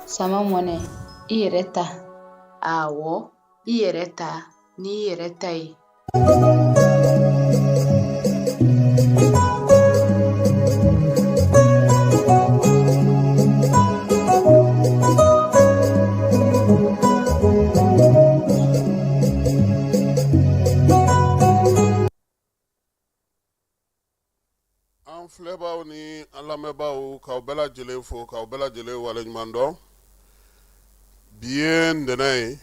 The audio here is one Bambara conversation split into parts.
Sama mɔnɛ, i yɛrɛ ta. Awɔ, i yɛrɛ ta n'i yɛrɛ ta ye. An filɛbaaw ni an lamɛnbaaw, k'aw bɛɛ lajɛlen fo, k'aw bɛɛ lajɛlen waleɲuman dɔn. Bi ye ntɛnɛn ye,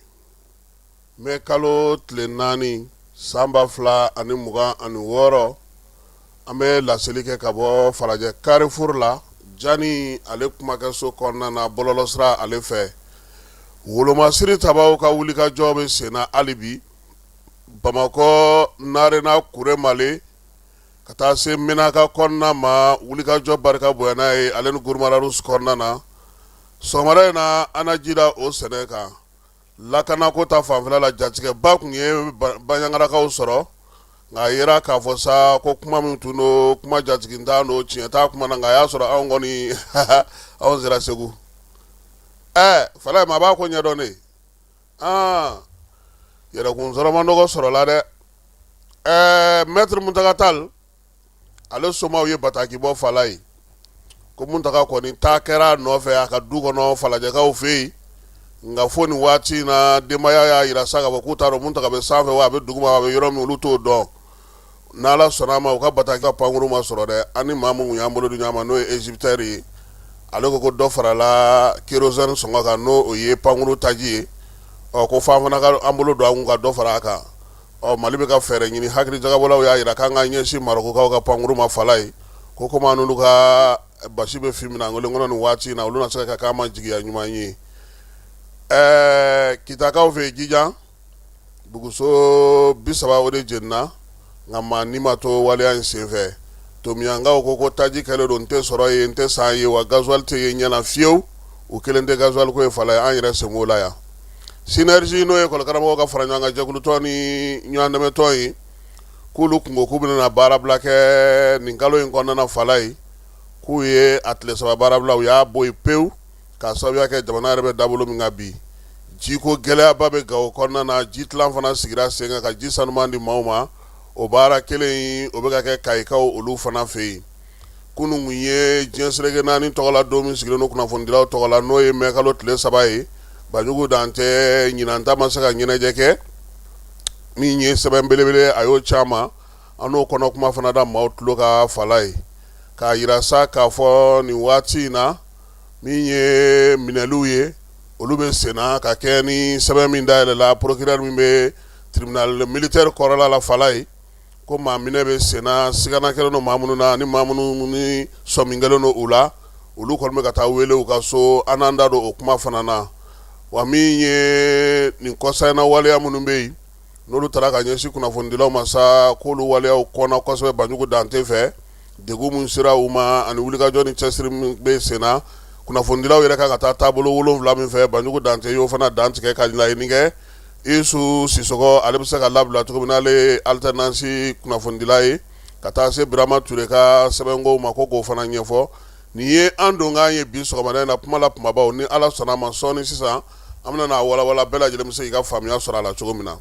mɛ kalo tile 4, san 2026. An bɛ laseli kɛ ka bɔ Falajɛ Carrefour la, Jani ale kumakɛso kɔnɔna na, bɔlɔlɔsira ale fɛ. Wolomasiri tabaw ka wulikajɔ bɛ senna hali bi Bamakɔ Narena Kuremale ka taa se Menaka kɔnɔna ma. Wulikajɔ barika bonyana ye ale ni Gourma-Rharous kɔnɔna na. Sɔgɔmada in na, an na ji da o sɛnɛ kan. Lakanako ta fanfɛla la, jatigɛba tun ye Banjagarakaw sɔrɔ, nka a yera k'a fɔ sa ko kuma min tun don, kuma jatigintan don, tiɲɛ t'a kuma na. Nka a y'a sɔrɔ anw kɔni, anw sera Segu. Ɛ Falaye, maa b'a ko ɲɛdɔn ne aa yɛrɛkun sɔrɔ man dɔgɔ sɔrɔla dɛ. Ɛɛ Maître Muntaga Tall, ale somaw ye bataki bɔ Falaye ko Muntaga kɔni taa kɛra a nɔfɛ a ka du kɔnɔ Falajɛkaw fɛ yen. Nka fo nin waati in na, denbaya y'a jira sa k'a fɔ k'u t'a dɔn Muntaga bɛ sanfɛ wa a bɛ duguma, a bɛ yɔrɔ min, olu t'o dɔn. N'Ala sɔnna a ma, u ka bataki ka pankuru ma sɔrɔ dɛ. An ni maa min y'an bolo di ɲɔgɔn ma, n'o ye Egyptair ye, ale ko ko dɔ farala kérosène sɔngɔ kan, n'o o ye pankuru taji ye. Ɔ ko f'an fana ka an bolo don an kun ka dɔ fara a kan. Ɔ Mali bɛ ka fɛɛrɛ ɲini. Hakili jagabɔlaw y'a jira k'an ka ɲɛsin Marɔkukaw ka pankuru ma Falaye ko komi an n'olu ka basi bɛ fin minɛn kelen kɔnɔ nin waati in na, olu na se ka k'an ma jigiya ɲuman ye. Ɛɛ Kitakaw fɛ yen, Jijan buguso 30, o de jenina, nka maa ni ma to waleya in senfɛ. Tomiyankaw ko ko taji kɛlen don n tɛ sɔrɔ ye, n tɛ san ye, wa gasoil tɛ ye ɲɛ na fiyewu. U kelen tɛ gasoil ko ye Falaye, an yɛrɛ sen b'o la yan. Synergie, n'o ye ekɔlikaramɔgɔw ka fara ɲɔgɔn kan jɛkulutɔn ni ɲɔgɔndɛmɛtɔn ye, k'olu kun ko k'u bɛna baarabila kɛ nin kalo in kɔnɔna na Falaye, k'u ye a tile 3 baarabila, u y'a bɔ yen pewu, k'a sababuya kɛ jamana yɛrɛ bɛ dabolo min kan bi. Jiko gɛlɛyaba bɛ Gawo kɔnɔna na. Ji tilan fana sigira sen kan ka ji sanuman di maaw ma. O baara kelen in, o bɛ ka kɛ Kayikaw olu fana fɛ yen. Kunun kun ye diɲɛ seleke naani tɔgɔla don min sigilen don kunnafonidilaw tɔgɔ la, n'o ye mɛ kalo tile 3 ye. Banjugu Dantɛ ɲinan ta ma se ka ɲɛnajɛ kɛ. Min ye sɛbɛn belebele, a y'o caman, an n'o kɔnɔ kuma fana da maaw tulo kan Falaye, k'a jira sa k'a fɔ nin waati in na, min ye minɛliw ye, olu bɛ senna ka kɛ ni sɛbɛn min dayɛlɛla procureur min bɛ tribunal militaire kɔrɔla la Falaye, ko maa minɛ bɛ senna, sigana kɛlen don maa minnu na ni maa minnu ni sɔmi kɛlen don u la, olu kɔni bɛ ka taa wele u ka so. An n'an da don o kuma fana na. Wa min ye nin kɔsa in na waleya minnu bɛ yen, n'olu taara ka ɲɛsin kunnafonidilaw ma sa, k'olu waleyaw kɔnna kosɛbɛ Banjugu Dante fɛ. Degun min sera u ma ani wulikajɔ ni cɛsiri min bɛ senna, kunnafonidilaw yɛrɛ kan ka taa taabolo 7 min fɛ, Banjugu Dante y'o fana dantigɛ ka laɲini kɛ Isu Sisɔkɔ ale bɛ se ka labila cogo min, n'ale ye alternance kunnafonidila ye, ka taa se Birama Ture ka sɛbɛnkow ma, ko k'o fana ɲɛfɔ. Nin ye an donkan ye bi sɔgɔmada in na kuma la kumabaw. Ni Ala sɔnna a ma, sɔɔni sisan an bɛna n'a walawala, bɛɛ lajɛlen bɛ se k'i ka faamuya sɔrɔ a la cogo min na.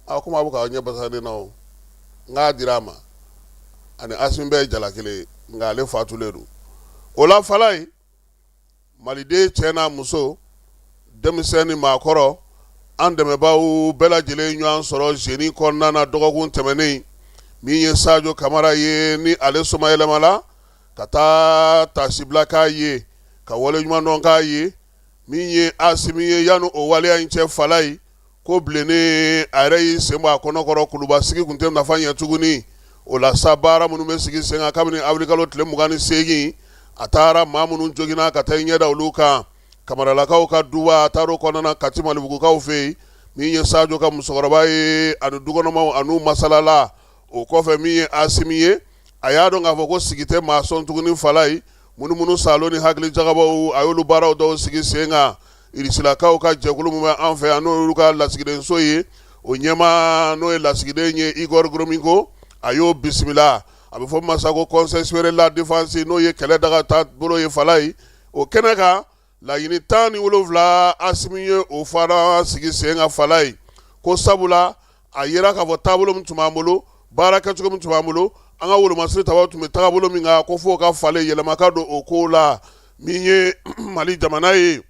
A komi a bɛ k'aw ɲɛ basa ne na, o n k'a dira a ma, ani Asimi bɛɛ ye jala kelen ye, nka ale fatulen don. O la Falaye, Maliden cɛ n'a muso, denmisɛn ni maakɔrɔ, an dɛmɛbaaw bɛɛ lajɛlen ɲɔgɔn sɔrɔ zeni kɔnɔna na dɔgɔkun tɛmɛnen. Min ye Sajo Kamara ye, ni ale somayɛlɛmala ka taa taasibila k'a ye, ka waleɲumandɔn k'a ye. Min ye Asimi ye, yanni o waleya in cɛ Falaye, ko bilennen a yɛrɛ y'i sen bɔ a kɔnɔkɔrɔ, kuluba sigi tun tɛ nafa ɲɛ tuguni. O la sa, baara minnu bɛ sigi sen kan kabini awirilikalo tile 28, a taara maa minnu joginna ka taa i ɲɛ da olu kan, Kamaralakaw ka duba, a taar'o kɔnɔna Kati Malibugukaw fɛ yen. Min ye Sajo ka musokɔrɔba ye ani dukɔnɔmaw, an'u masalala. O kɔfɛ, min ye Asimi ye, a y'a dɔn k'a fɔ ko sigi tɛ maa sɔn tuguni Falaye. Munumunu saalo ni hakili jagabɔw, a y'olu baaraw dɔw sigi sen kan. Irisilakaw ka jɛkulu min bɛ an fɛ yan, n'olu ka lasigidenso ye, o ɲɛmaa, n'o ye lasigiden ye Igor Gromyko, a y'o bisimila. A bɛ fɔ min ma sa ko Conseil supérieur de la défense, n'o ye kɛlɛ daga taabolo ye Falayi. O kɛnɛ kan, laɲini 17, Asimi ye o fana sigi sen kan Falayi, ko sabula a yera k'a fɔ taabolo min tun b'an bolo, baara kɛcogo min tun b'an bolo, an ka wolomasiri tabaw tun bɛ taabolo min kan, ko f'o ka falen, yɛlɛma ka don o ko la. Min ye Mali jamana ye,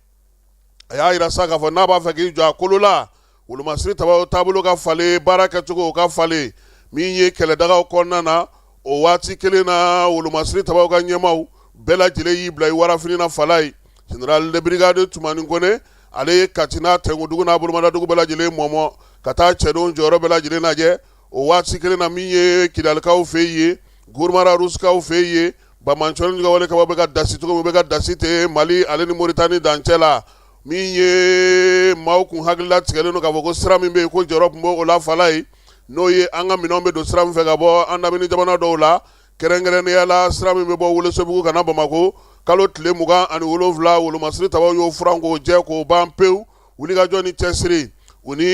a y'a jira sa k'a fɔ n'a b'a fɛ k'i jɔ a kolo la, wolomasiri tabaw taabolo ka falen, baara kɛcogo ka falen. Min ye kɛlɛdagaw kɔnɔna na, o waati kelen na, wolomasiri tabaw ka ɲɛmaaw bɛɛ lajɛlen y'i bila i warafini na Falayi. Général de brigade Tumani Kone, ale ye Kati n'a tɛnkudugu n'a bolomadadugu bɛɛ lajɛlen mɔmɔ ka taa cɛdenw jɔyɔrɔ bɛɛ lajɛlen lajɛ. O waati kelen na, min ye Kidalikaw fɛ yen, Gurumara Rusikaw fɛ yen, banbaanciwale wale kɛbaaw bɛ ka dasi cogo min, bɛ ka dasi ten Mali ale ni Moritani dancɛ la. Min ye maaw kun hakilila tigɛlen don k'a fɔ ko sira min bɛ yen, ko jɔyɔrɔ tun b'o la Falayi, n'o ye an ka minɛnw bɛ don sira min fɛ ka bɔ an lamini jamana dɔw la, kɛrɛnkɛrɛnnenya la sira min bɛ bɔ Welesebugu ka na Bamakɔ, kalo tile 27, wolomasiri tabaw y'o furan k'o jɛ k'o ban pewu. Wulikajɔ ni cɛsiri, u ni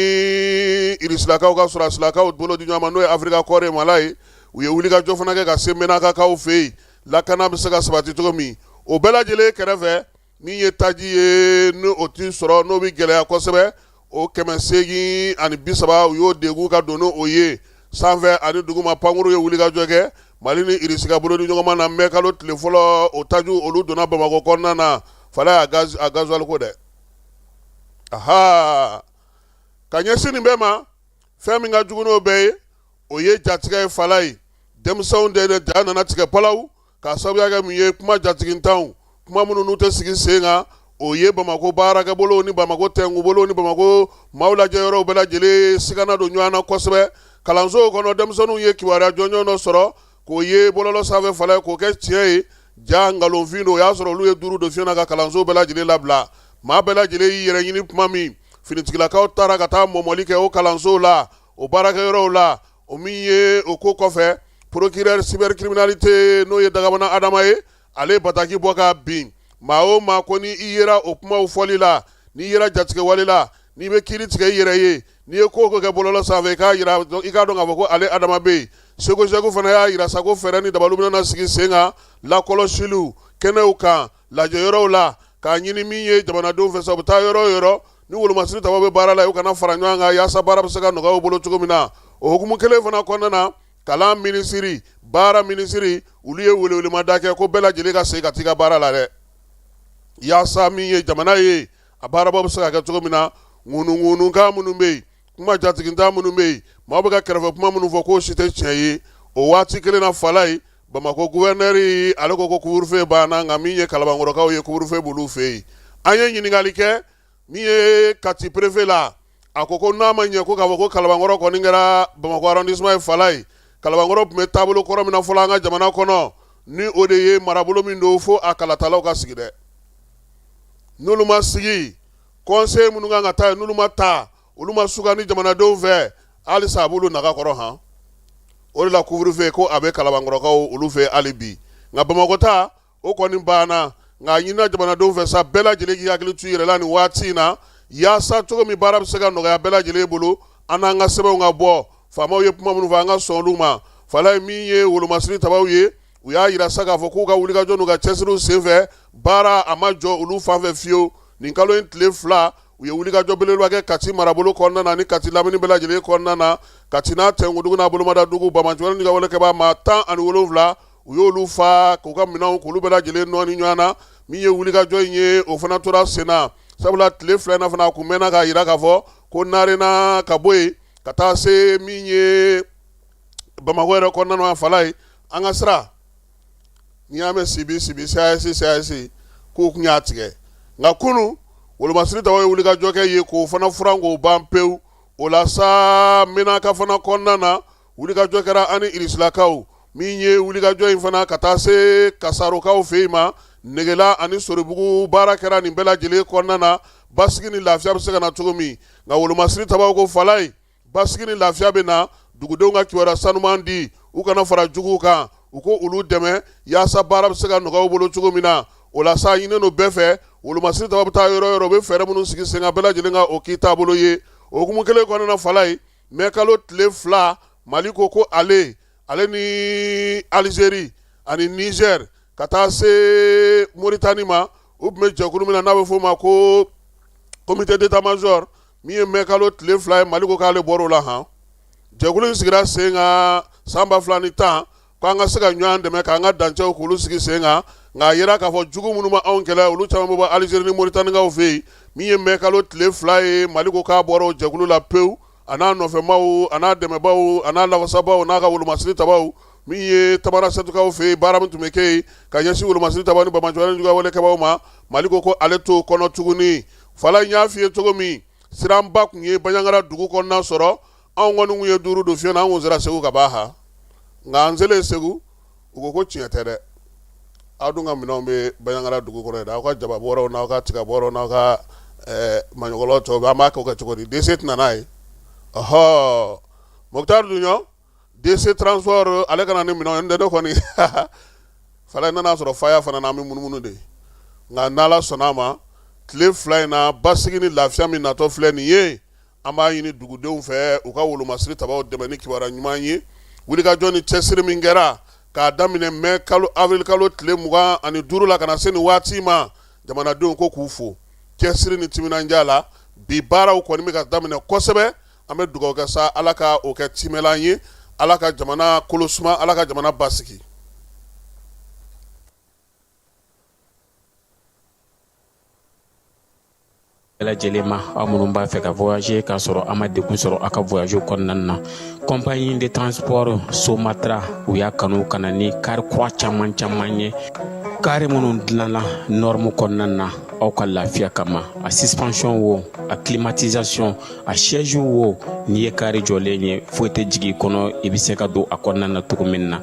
irisilakaw ka sɔrɔdasilakaw bolo di ɲɔgɔn ma, n'o ye Africa Corps ye Malayi, u ye wulikajɔ fana kɛ ka se Menakakaw fɛ yen, lakana bɛ se ka sabati cogo min. O bɛɛ lajɛlen kɛrɛfɛ, min ye taji ye, ni o tɛ sɔrɔ, n'o bɛ gɛlɛya kosɛbɛ, o 830, u y'o degun ka don n'o ye sanfɛ ani duguma. Pankuru ye wulikajɔ kɛ Mali ni Irisi ka bolo di ɲɔgɔn ma na mɛ kalo tile fɔlɔ, o taji olu donna Bamakɔ kɔnɔna na Falayi, a gasoil ko dɛ. Aha, ka ɲɛsin nin bɛɛ ma, fɛn min ka jugu n'o bɛɛ ye, o ye jatigɛ ye Falayi. Denmisɛnw de ja nana tigɛ palaw k'a sababuya kɛ mun ye? Kuma jatigintanw, kuma minnu n'u tɛ sigi sen kan. O ye Bamakɔ baarakɛbolo ni Bamakɔ tɛnkubolo ni Bamakɔ maaw lajɛ yɔrɔw bɛɛ lajɛlen sigana don ɲɔgɔn na kosɛbɛ. Kalansow kɔnɔ, denmisɛnninw ye kibaruya jɔnjɔn dɔ sɔrɔ k'o ye bɔlɔlɔ sanfɛ Falayi, k'o kɛ tiɲɛ ye, ja nkalonfin don. O y'a sɔrɔ olu ye duuru don fiɲɛ na ka kalanso bɛɛ lajɛlen labila. Maa bɛɛ lajɛlen y'i yɛrɛ ɲini tuma min, finitigilakaw taara ka taa mɔmɔli kɛ o kalansow la, o baarakɛyɔrɔw la. O min ye o ko kɔfɛ, procureur cybercriminalité, n'o ye Dagabana Adama ye, ale bataki bɔ ka bin maa o maa ko ni i yera o kumaw fɔli la, n'i yera jatigɛwale la, n'i bɛ kiiri tigɛ i yɛrɛ ye, n'i ye ko o ko kɛ bɔlɔlɔ sanfɛ, i k'a yira, i k'a dɔn k'a fɔ ko ale Adama bɛ yen. Segu fana y'a yira sa ko fɛɛrɛ ni dabaliw bɛna sigi sen kan lakɔlɔsiliw kɛnɛw kan, lajɛyɔrɔw la, k'a ɲini min ye jamanadenw fɛ sa, u bɛ taa yɔrɔ o yɔrɔ ni wolomasiri tabaw bɛ baara la, u kana fara ɲɔgɔn kan, yaasa baara bɛ se ka nɔgɔya u bolo cogo min na. O hukumu kelen fana kɔnɔna na, kalan minisiri, baara minisiri, olu ye welewelemada kɛ ko bɛɛ lajɛlen ka segin ka t'i ka baara la dɛ, yaasa min ye jamana ye, a baarabaw bɛ se ka kɛ cogo min na. Ŋunuŋunukan minnu bɛ yen, kuma jatigintan minnu bɛ yen, maaw bɛ ka kɛrɛfɛ kuma minnu fɔ, k'o si tɛ tiɲɛ ye. O waati kelen na Falayi, Bamakɔ gouverneur, ale ko ko couvre-feu banna, nka min ye Kalabankɔrɔkaw ye, couvre-feu b'olu fɛ yen. An ye ɲininkali kɛ min ye Kati préfet la, a ko ko n'a ma ɲɛ ko k'a fɔ ko Kalabankɔrɔ kɔni kɛra Bamakɔ arrondissement ye Falayi, Kalabankɔrɔ tun bɛ taabolo kɔrɔ min na fɔlɔ an ka jamana kɔnɔ, ni o de ye marabolo min don, fo a kalatalaw ka sigi dɛ. N'olu ma sigi, conseil minnu kan ka taa yen, n'olu ma taa, olu ma sugandi jamanadenw fɛ, halisa a b'olu naga kɔrɔ han. O de la couvre-feu ko a bɛ Kalabankɔrɔkaw olu fɛ hali bi, nka Bamakɔ ta o kɔni banna. Nka a ɲinina jamanadenw fɛ sa, bɛɛ lajɛlen k'i hakili to i yɛrɛ la nin waati in na, yaasa cogo min baara bɛ se ka nɔgɔya bɛɛ lajɛlen bolo, an n'an ka sɛbɛnw ka bɔ. Faamaw ye kuma minnu fɔ, an ka sɔn olu ma Falayi. Min ye wolomasiri tabaw ye, u y'a yira sa k'a fɔ k'u ka wulikajɔ n'u ka cɛsiriw senfɛ, baara a ma jɔ olu fan fɛ fiyewu. Nin kalo in tile 2, u ye wulikajɔ belebeleba kɛ Kati marabolo kɔnɔna na ni Kati lamini bɛɛ lajɛlen kɔnɔna na, Kati n'a tɛnkudugu n'a bolomadadugu. Banbaanciwale ni ka wale kɛbaa maa 17, u y'olu fa k'u ka minɛnw k'olu bɛɛ lajɛlen nɔɔni ɲɔgɔn na. Min ye wulikajɔ in ye, o fana tora sen na, sabula tile 2 in na fana, a kun mɛnna k'a yira k'a fɔ ko Narena ka bɔ yen ka taa se min ye Bamakɔ yɛrɛ kɔnɔna na Falayi. An ka sira, n'i y'a mɛn sibi sibi CAS CAS, k'u kun y'a tigɛ, nka kunun wolomasiri tabaw ye wulikajɔ kɛ yen k'o fana furan k'o ban pewu. O la sa, Menaka fana kɔnɔna na, wulikajɔ kɛra ani irisilakaw. Min ye wulikajɔ in fana ka taa se Kasarokaw fɛ yen ma, Negela ani Soribugu, baara kɛra nin bɛɛ lajɛlen kɔnɔna na, basigi ni lafiya bɛ se ka na cogo min. Nka wolomasiri tabaw ko Falayi, basigi ni lafiya bɛ na, dugudenw ka kibaruya sanuman di, u kana fara juguw kan, U ko olu dɛmɛ yaasa baara bɛ se ka nɔgɔya u bolo cogo min na. O la sa, ɲininen don bɛɛ fɛ, wolomasiri tabaw bɛ taa yɔrɔ o yɔrɔ, u bɛ fɛɛrɛ minnu sigi sen kan, bɛɛ lajɛlen ka o k'i taabolo ye. O hukumu kelen kɔnɔna na, Falaye, mɛ kalo tile 2, Mali ko ko ale ni Alizeri ani Nizɛri ka taa se Moritani ma, u tun bɛ jɛkulu min na n'a bɛ f'o ma ko comité d'état major, min ye mɛ kalo tile 2 ye, Mali ko k'ale bɔr'o la. Han, jɛkulu in sigira sen kan san 2010 ko an ka se ka ɲɔgɔn dɛmɛ k'an ka dancɛw k'olu sigi sen kan. Nka a yira k'a fɔ jugu minnu ma anw kɛlɛ, olu caman bɛ bɔ Alizeri ni Moritanikaw fɛ yen. Min ye mɛ kalo tile 2 ye, Mali ko k'a bɔra o jɛkulu la pewu, a n'a nɔfɛmaw, a n'a dɛmɛbaw, a n'a lafasabaw, n'a ka wolomasiri tabaw. Min ye Tamanrasɛtukaw fɛ yen, baara min tun bɛ kɛ yen ka ɲɛsin wolomasiri tabaw ni banbaanciwale juguya walekɛbaw ma, Mali ko ko ale t'o kɔnɔ tuguni. Falaye, n y'a f'i ye cogo min, siranba tun ye Banjagara dugu kɔnɔna sɔrɔ. Anw kɔni tun ye duuru don fiɲɛ na, an kun sera Segu ka ban ha. Nka an selen Segu, u ko ko tiɲɛ tɛ dɛ, aw dun ka minɛnw bɛ Banjagara dugu kɔnɔ yen dɛ, aw ka jaba bɔrɔw n'aw ka tiga bɔrɔw n'aw ka maɲɔgɔlɔ tɔw bɛ, an b'a kɛ cogo di? DC tɛna n'a ye. Ɔhɔ, Moctar Duɲɔ, DC Transport, ale ka na ni minɛnw ye. N tɛ ne kɔni, Falaye, nana sɔrɔ faya fana n'an bɛ munumunu de. Nka n'Ala sɔnna a ma, tile 2 in na, basigi ni lafiya min natɔ filɛ nin ye, an b'a ɲini dugudenw fɛ u ka wolomasiri tabaw dɛmɛ ni kibaruya ɲuman ye. Wulikajɔ ni cɛsiri min kɛra k'a daminɛ mɛ kalo, avril kalo tile 25 la ka na se nin waati ma, jamanadenw ko k'u fo cɛsiri ni timinandiya la. Bi baaraw kɔni bɛ ka daminɛ kosɛbɛ. An bɛ dugawu kɛ sa, Ala ka o kɛ timɛlan ye, Ala ka jamana kolo suma, Ala ka jamana basigi. Bɛɛ lajɛlen ma, aw minnu b'a fɛ ka voyager k'a sɔrɔ a ma degun sɔrɔ aw ka voyage kɔnɔna na, compagnie de transport Somatra, u y'a kanu ka na ni kari kura caman caman ye, kari minnu dilanna norme kɔnɔna na aw ka lafiya kama. A suspension wo, a climatisation, a siège wo, n'i ye kari jɔlen ye, foyi tɛ jigin i kɔnɔ, i bɛ se ka don a kɔnɔna na cogo min na.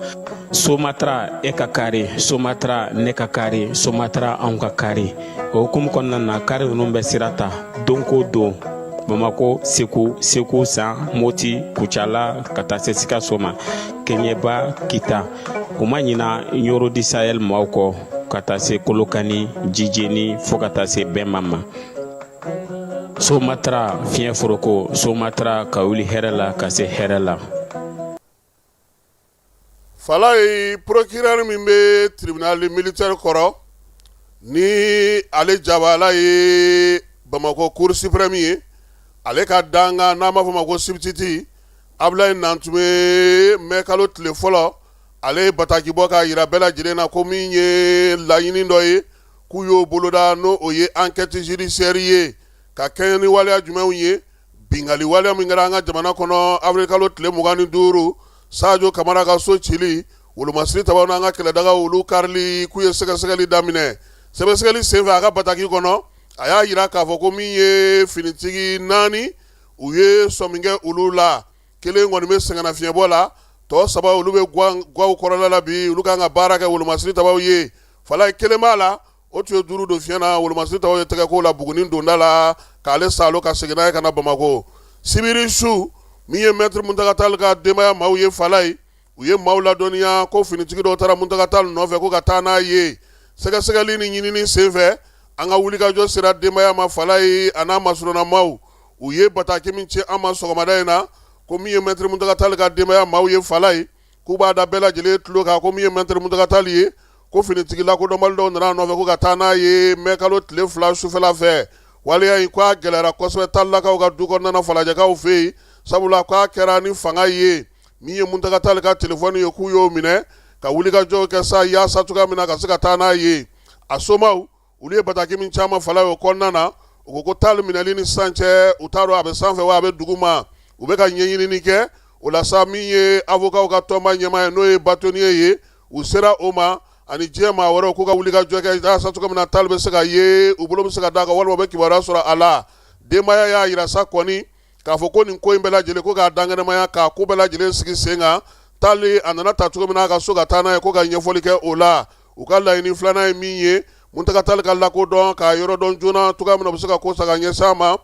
Somatra, e ka kari Somatra, ne ka kari Somatra, anw ka kari. O hukumu kɔnɔna na, kari ninnu bɛ sira ta don ko don Bamako, Segu, Segu San, Moti, Kucala, ka taa se Sikaso ma, Keɲeba, Kita. U ma ɲina Ɲoro du Sahel maaw kɔ, ka taa se Kolokani, Jijeni, fo ka taa se Bɛnma ma. Somatra, fiɲɛ foroko Somatra, ka wuli hɛrɛ la ka se hɛrɛ la. Falaye, procureur min bɛ tribunal militaire kɔrɔ, ni ale jabala ye Bamakɔ cour suprême ye, ale ka dankan n'an b'a fɔ ma ko substitut Abulayi Nantume, mɛ kalo tile fɔlɔ, ale ye bataki bɔ k'a jira bɛɛ lajɛlen na ko min ye laɲini dɔ ye k'u y'o boloda, n'o o ye enquête judiciaire ye ka kɛɲɛ ni waleya jumɛnw ye, binkanni waleya min kɛra an ka jamana kɔnɔ avril kalo tile 25, Sajo Kamara ka so cili, wolomasiri tabaw n'an ka kɛlɛdagaw olu karili. K'u ye sɛgɛsɛgɛli daminɛ. Sɛgɛsɛgɛli senfɛ, a ka bataki kɔnɔ, a y'a jira k'a fɔ ko min ye finitigi naani, u ye sɔmi kɛ olu la, kelen kɔni bɛ sɛgɛnnafiɲɛbɔ la, tɔ saba olu bɛ gwaw kɔrɔla la bi, olu kan ka baara kɛ wolomasiri tabaw ye. Falaye, kelen b'a la, o tun ye duuru don fiɲɛ na, wolomasiri tabaw ye tɛgɛ k'o la Buguni donda la k'ale salo ka segin n'a ye ka na Bamakɔ sibiri su. Min ye maître Muntaga Tall ka denbaya maaw ye, Falaye, u ye maaw ladɔnniya ko finitigi dɔw taara Muntaga Tall nɔfɛ ko ka taa n'a ye. Sɛgɛsɛgɛli ni ɲinini senfɛ, an ka wulikajɔ sera denbaya ma. Falaye, a n'a masurunna maaw, u ye bataki min ci an ma sɔgɔmada in na, ko min ye maître Muntaga Tall ka denbaya maaw ye, Falaye, k'u b'a da bɛɛ lajɛlen tulo kan ko min ye maître Muntaga Tall ye, ko finitigi lakodɔnbali dɔw nana a nɔfɛ ko ka taa n'a ye mɛ kalo tile 2 sufɛla fɛ. Waleya in, k'a gɛlɛyara kosɛbɛ Tallakaw ka du kɔnɔna na, Falajɛkaw fɛ yen, sabula k'a kɛra ni fanga ye. Min ye Muntaga Tall ka telefɔni ye, k'u y'o minɛ ka wulikajɔw kɛ sa yaasa cogoya min na ka se ka taa n'a ye. A somaw, olu ye bataki min ci an ma, Falaye, o kɔnɔna na, u ko ko Tall minɛli ni sisan cɛ, u t'a dɔn a bɛ sanfɛ wa a bɛ dugu ma, u bɛ ka ɲɛɲinini kɛ. O la sa, min ye avocatw ka tɔnba ɲɛmaa ye, n'o ye bâtonnier ye, u sera o ma ani diɲɛ maa wɛrɛw k'u ka wulikajɔ kɛ yaasa cogo min na Tall bɛ se ka ye, u bolo bɛ se ka d'a kan walima u bɛ kibaruya sɔrɔ a la. Denbaya y'a jira sa kɔni k'a fɔ ko nin ko in bɛɛ lajɛlen, ko k'a dankɛnɛmaya, k'a ko bɛɛ lajɛlen sigi sen kan, Tall a nana ta cogo min na a ka so ka taa n'a ye, ko ka ɲɛfɔli kɛ o la. U ka laɲini filanan ye min ye, Muntaga Tall ka lakodɔn, k'a yɔrɔ dɔn joona cogoya min na u bɛ se ka ko ta ka ɲɛsin a ma.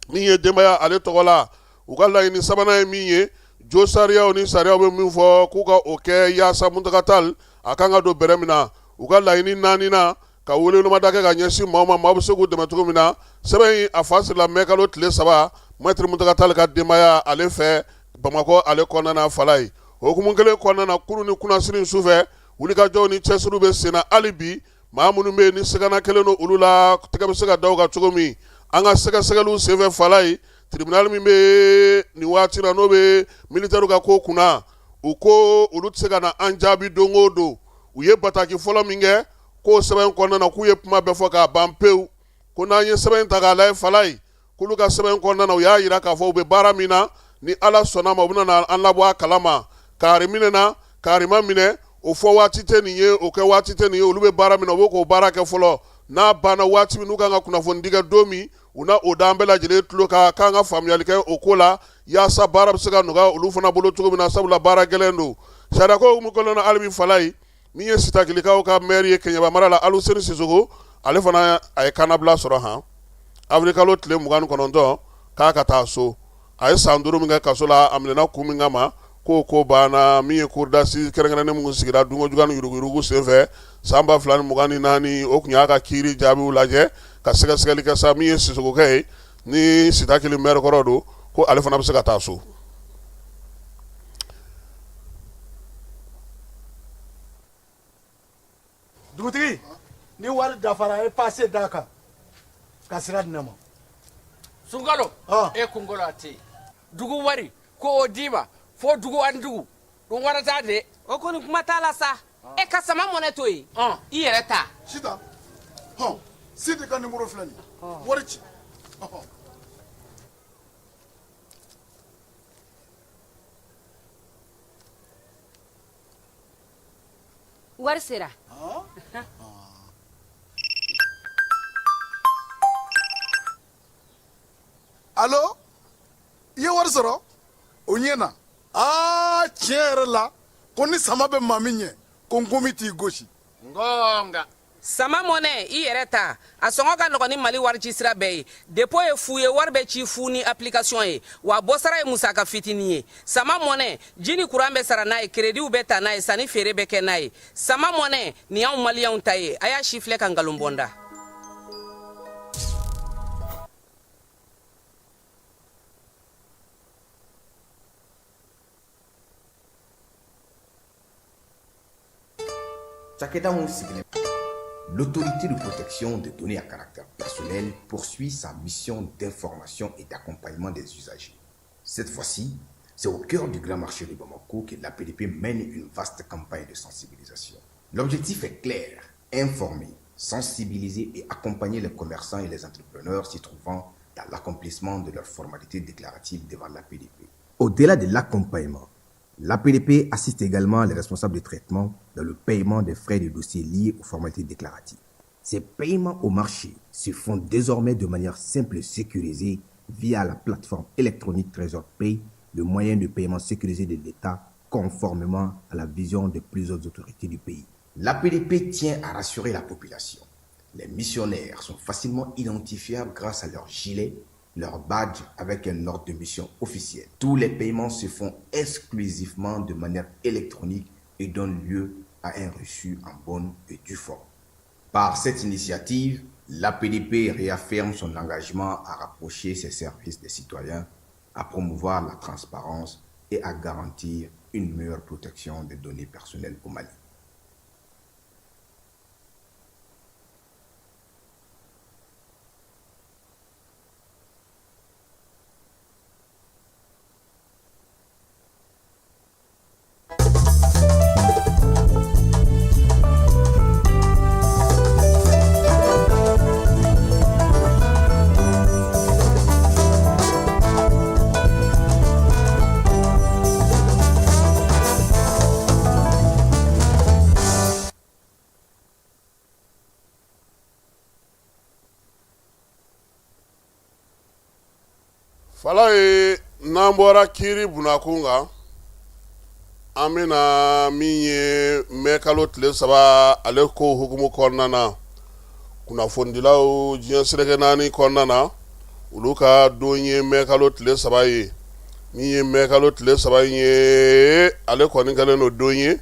Min ye denbaya ale tɔgɔ la, u ka laɲini sabanan ye min ye, jo sariyaw ni sariyaw bɛ min fɔ k'u ka o kɛ yaasa Muntaga Tall a kan ka don bɛrɛ min na. U ka laɲini naaninan, ka welewelemada kɛ ka ɲɛsin maaw ma, maaw bɛ se k'u dɛmɛ cogo min na. Sɛbɛn in a fa sirila mɛ kalo tile 3 Maître Muntaga Tall ka denbaya ale fɛ Bamakɔ ale kɔnɔna na. Falaye, o hukumu kelen kɔnɔna na, kunun ni kunasini sufɛ, wulikajɔw ni cɛsiriw bɛ senna hali bi. Maa minnu bɛ yen ni sigana kɛlen don olu la, tɛgɛ bɛ se ka da u kan cogo min, an ka sɛgɛsɛgɛliw senfɛ. Falaye, tribunal min bɛ nin waati la, n'o bɛ militaire ka ko kunna, u ko olu tɛ se ka na an jaabi don o don. U ye bataki fɔlɔ min kɛ, k'o sɛbɛn kɔnɔna na, k'u ye kuma bɛɛ fɔ k'a ban pewu, ko n'an ye sɛbɛn ta k'a lajɛ, Falaye, k'olu ka sɛbɛn kɔnɔna na, u y'a jira k'a fɔ u bɛ baara min na, ni Ala sɔnna ma, u bɛna na an labɔ a kalama. Kaari minɛna, kaari ma minɛ, o fɔ waati tɛ nin ye, o kɛ waati tɛ nin ye. Olu bɛ baara min na, u bɛ k'o baara kɛ fɔlɔ. N'a banna waati min, n'u kan ka kunnafonidi kɛ don min, u na o da an bɛɛ lajɛlen tulo kan, k'an ka faamuyali kɛ o ko la, yaasa baara bɛ se ka nɔgɔya olu fana bolo cogo min na, sabula baara gɛlɛn don. Sariyako hukumu kɔnɔna na hali bi, Falaye, min ye Sitakilikaw ka mɛri ye Keɲeba mara la, Aluseni Sisoko, ale fana a ye kannabila sɔrɔ han avril kalo tile 29, k'a ka taa so. A ye san 5 min kɛ kaso la, a minɛna kun min kama, k'o ko banna. Min ye cour d'assises kɛrɛnkɛrɛnnen min sigira dunkojuguya ni yuruguyurugu senfɛ san 2024, o tun y'a ka kiiri jaabiw lajɛ ka sɛgɛsɛgɛli kɛ sa. Min ye Sisokokɛ ye ni Sitakili mɛri kɔrɔ don, ko ale fana bɛ se ka taa so. Dugutigi, ni wari dafara, a ye pase d'a kan ka sira di ne ma. Sunkalo, e kunkolo a tɛ yen. Dugu wari ko o d'i ma fo dugu ani dugu dun wara t'a de. O kɔni, kuma t'a la sa. E ka sama mɔnɛ to yen, i yɛrɛ ta. Sitan, hɔn, Sidi ka nimoro filɛ nin ye, wari ci. Wari sera. Alo, i ye wari sɔrɔ, o ɲɛna. Aa, tiɲɛ yɛrɛ la, ko ni sama bɛ maa min ɲɛ, ko nkomi t'i gosi. Ngonga. Sama mɔnɛ, i yɛrɛ ta, a sɔngɔ ka nɔgɔn ni Mali warici sira bɛɛ ye. Dépôt ye fu ye, wari bɛ ci fu ni application ye, wa bɔsara ye musaka fitinin ye. Sama mɔnɛ, ji ni kuran bɛ sara n'a ye, créditw bɛ ta n'a ye, sanni feere bɛ kɛ n'a ye. Sama mɔnɛ, nin y'anw maliyɛnw ta ye. A y'a sifilɛ ka nkalon bɔ n da. L'autorité de protection des données à caractère personnel poursuit sa mission d'information et d'accompagnement des usagers. Cette fois-ci, c'est au cœur du grand marché de Bamako que l'APDP mène une vaste campagne de sensibilisation. L'objectif est clair, informer, sensibiliser et accompagner les commerçants et les entrepreneurs s'y trouvant dans l'accomplissement de leurs formalités déclaratives devant l'APDP. Au-delà de l'accompagnement, l'APDP assiste également les responsables de traitement dans le paiement des frais de dossier liés aux formalités déclaratives. Ces paiements au marché se font désormais de manière simple et sécurisée via la plateforme électronique Trésor Pay, le moyen de paiement sécurisé de l'État conformément à la vision des plus hautes autorités du pays. L'APDP tient à rassurer la population. Les missionnaires sont facilement identifiables grâce à leur gilet, leur badge avec un ordre de mission officiel. Tous les paiements se font exclusivement de manière électronique et donnent lieu à un reçu en bonne et due forme. Par cette initiative, l'APDP réaffirme son engagement à rapprocher ses services des citoyens, à promouvoir la transparence et à garantir une meilleure protection des données personnelles au Mali. Falaye, n'an bɔra kiiri bunakun kan, an bɛna min ye mɛ kalo tile 3 ale ko hukumu kɔnɔna na, kunnafonidilaw diɲɛ seleke naani kɔnɔna na, olu ka don ye mɛ kalo tile 3 ye. Min ye mɛkalo tile 3 in ye, ale kɔni kɛlen don don ye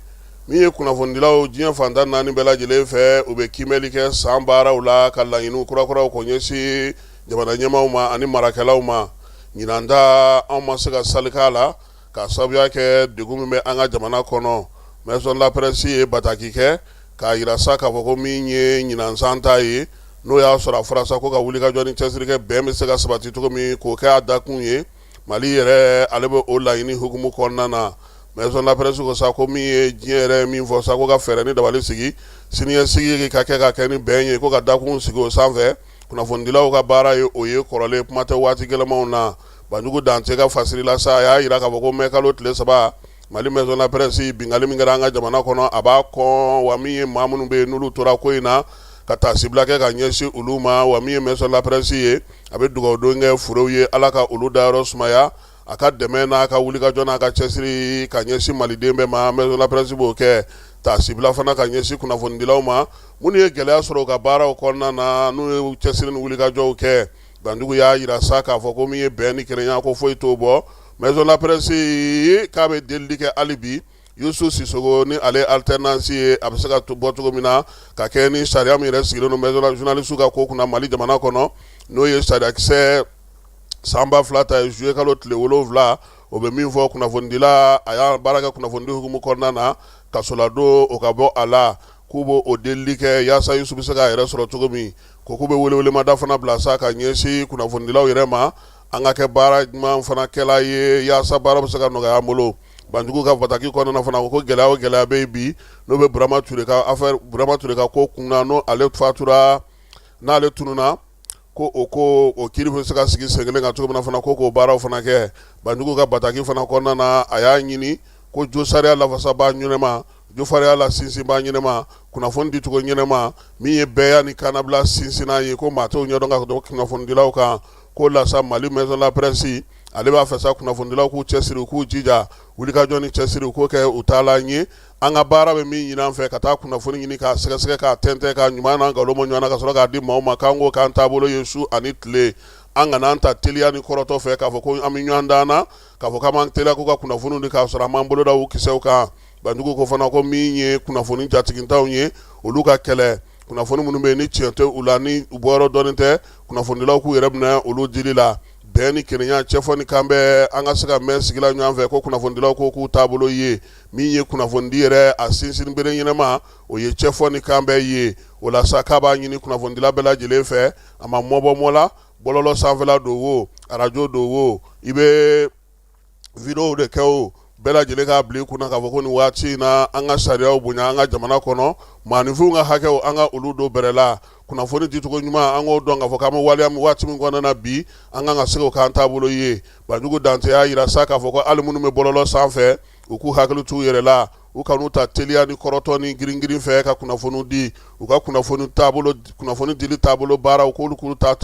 min ye kunnafonidilaw diɲɛ fan 14 bɛɛ lajɛlen fɛ, u bɛ kiimɛli kɛ san baaraw la ka laɲiniw kurakuraw ko ɲɛsin jamana ɲɛmaaw ma ani marakɛlaw ma. Ɲinan ta, anw ma se ka sali k'a la k'a sababuya kɛ degun min bɛ an ka jamana kɔnɔ. Maison de la presse ye bataki kɛ k'a jira sa k'a fɔ ko min ye ɲinan san ta ye, n'o y'a sɔrɔ a fɔra sa ko ka wulikajɔ ni cɛsiri kɛ bɛn bɛ se ka sabati cogo min, k'o kɛ a dakun ye. Mali yɛrɛ, ale bɛ o laɲini hukumu kɔnɔna na. Maison de la presse ko sa ko min ye diɲɛ yɛrɛ min fɔ sa, ko ka fɛɛrɛ ni dabali sigi siniɲɛsigi ka kɛ ka kɛ ni bɛn ye, ko ka dakun sigi o sanfɛ. Kunnafonidilaw ka baara ye o ye kɔrɔlen, kuma tɛ waati gɛlɛnmanw na. Banjugu Dante ka fasiri la sa, a y'a jira k'a fɔ ko mɛkalo tile 3, Mali Maison de la presse, binkanni min kɛra an ka jamana kɔnɔ, a b'a kɔn wa min ye maa minnu bɛ yen n'olu tora ko in na, ka taasibila kɛ ka ɲɛsin olu ma. Wa min ye Maison de la presse ye, a bɛ dugawudon kɛ furew ye, Ala ka olu dayɔrɔ sumaya. A ka dɛmɛ n'a ka wulikajɔ n'a ka cɛsiri ka ɲɛsin maliden bɛɛ ma, Maison de la presse b'o kɛ. Taasibila fana ka ɲɛsin kunnafonidilaw ma minnu ye gɛlɛya sɔrɔ u ka baaraw kɔnɔna na, n'u ye cɛsiri ni wulikajɔw kɛ. Banjugu y'a jira sa k'a fɔ ko min ye bɛn ni kelenya, ko foyi t'o bɔ. Maison de la presse k'a bɛ delili kɛ hali bi Yusu Sisoko ni ale alternance ye, a bɛ se ka bɔ cogo min na ka kɛ ni sariya min yɛrɛ sigilen don maison journaliste ka ko kunna Mali jamana kɔnɔ, n'o ye sariyakisɛ san 2000 ta ye, juillet kalo tile 7, o bɛ min fɔ kunnafonidila a y'a baara kɛ kunnafonidi hukumu kɔnɔna na, kasoladon o ka bɔ a la, k'u b'o o delili kɛ yaasa Yusu bɛ se k'a yɛrɛ sɔrɔ cogo min. Ko k'u bɛ welewelemada fana bila sa ka ɲɛsin kunnafonidilaw yɛrɛ ma, an ka kɛ baara ɲuman fana kɛla ye yaasa baara bɛ se ka nɔgɔya an bolo. Banjugu ka bataki kɔnɔna fana ko gɛlɛya o gɛlɛya bɛ yen bi, n'o bɛ Burama Ture ka affaire, Burama Ture ka ko kun na, n'o ale fatura, n'ale tununna, ko o ko o kiiri bɛ se ka sigi sen kelen kan cogo min na fana, ko k'o baaraw fana kɛ. Banjugu ka bataki fana kɔnɔna na, a y'a ɲini ko josariya lafasabaa ɲɛnama, josariya la sinsinbaa ɲɛnama, kunnafoni dicogo ɲɛnama, min ye bɛɛya ni kannabila sinsinna ye, ko maa t'o ɲɛdɔn ka dɔn kunnafonidilaw kan. Ko lasa Mali Maison de la presse, ale b'a fɛ sa kunnafonidilaw k'u cɛsiri, u k'u jija, wulikajɔ ni cɛsiri, u k'o kɛ u taalan ye. An ka baara bɛ min ɲini an fɛ, ka taa kunnafoni ɲini k'a sɛgɛsɛgɛ, k'a tɛntɛn, k'a ɲuman n'a nkalon bɔ ɲɔgɔn na, ka sɔrɔ k'a di maaw ma, k'an k'o k'an taabolo ye su ani tile. An kana an ta teliya ni kɔrɔtɔ fɛ k'a fɔ ko an bɛ ɲɔgɔn dan na, k'a fɔ k'an b'an teliya ko ka kunnafoniw di k'a sɔrɔ an m'an bolo da u kisɛw kan. Banjugu ko fana ko min ye kunnafoni jatigintanw ye, olu ka kɛlɛ. Kunnafoni minnu bɛ yen ni tiɲɛ tɛ u la, ni u bɔyɔrɔ dɔnnen tɛ, kunnafonidilaw k'u yɛrɛ minɛ olu dili la. Bɛn ni kelenya, cɛfɔ ni kanbɛn, an ka se ka mɛn sigi la ɲɔgɔn fɛ, ko kunnafonidilaw ko k'u taabolo ye min ye kunnafonidi yɛrɛ a sinsin bere ɲɛnama, o ye cɛfɔ ni kanbɛn ye. O la sa, k'a b'a ɲini kunnafonidila bɛɛ lajɛlen fɛ, a ma mɔbɔ mɔ la, bɔlɔlɔ sanfɛla don wo, arajo don wo, i bɛ video de kɛ o, bɛɛ lajɛlen k'a bila i kunna k'a fɔ ko nin waati in na, an ka sariyaw bonya an ka jamana kɔnɔ, maaninfinw ka hakɛw, an ka olu don bɛrɛ la, kunnafoni dicogo ɲuman, an k'o dɔn k'a fɔ k'an bɛ waleya waati min kɔnɔna na bi, an kan ka se k'o k'an taabolo ye. Banjugu Dante y'a jira sa k'a fɔ ko hali minnu bɛ bɔlɔlɔ sanfɛ, u k'u hakili t'u yɛrɛ la, u kan'u ta teliya ni kɔrɔtɔ ni giringirin fɛ ka kunnafoni di. U ka kunnafoni taabolo, kunnafoni dili taabolo baaraw, k'olu k'u ta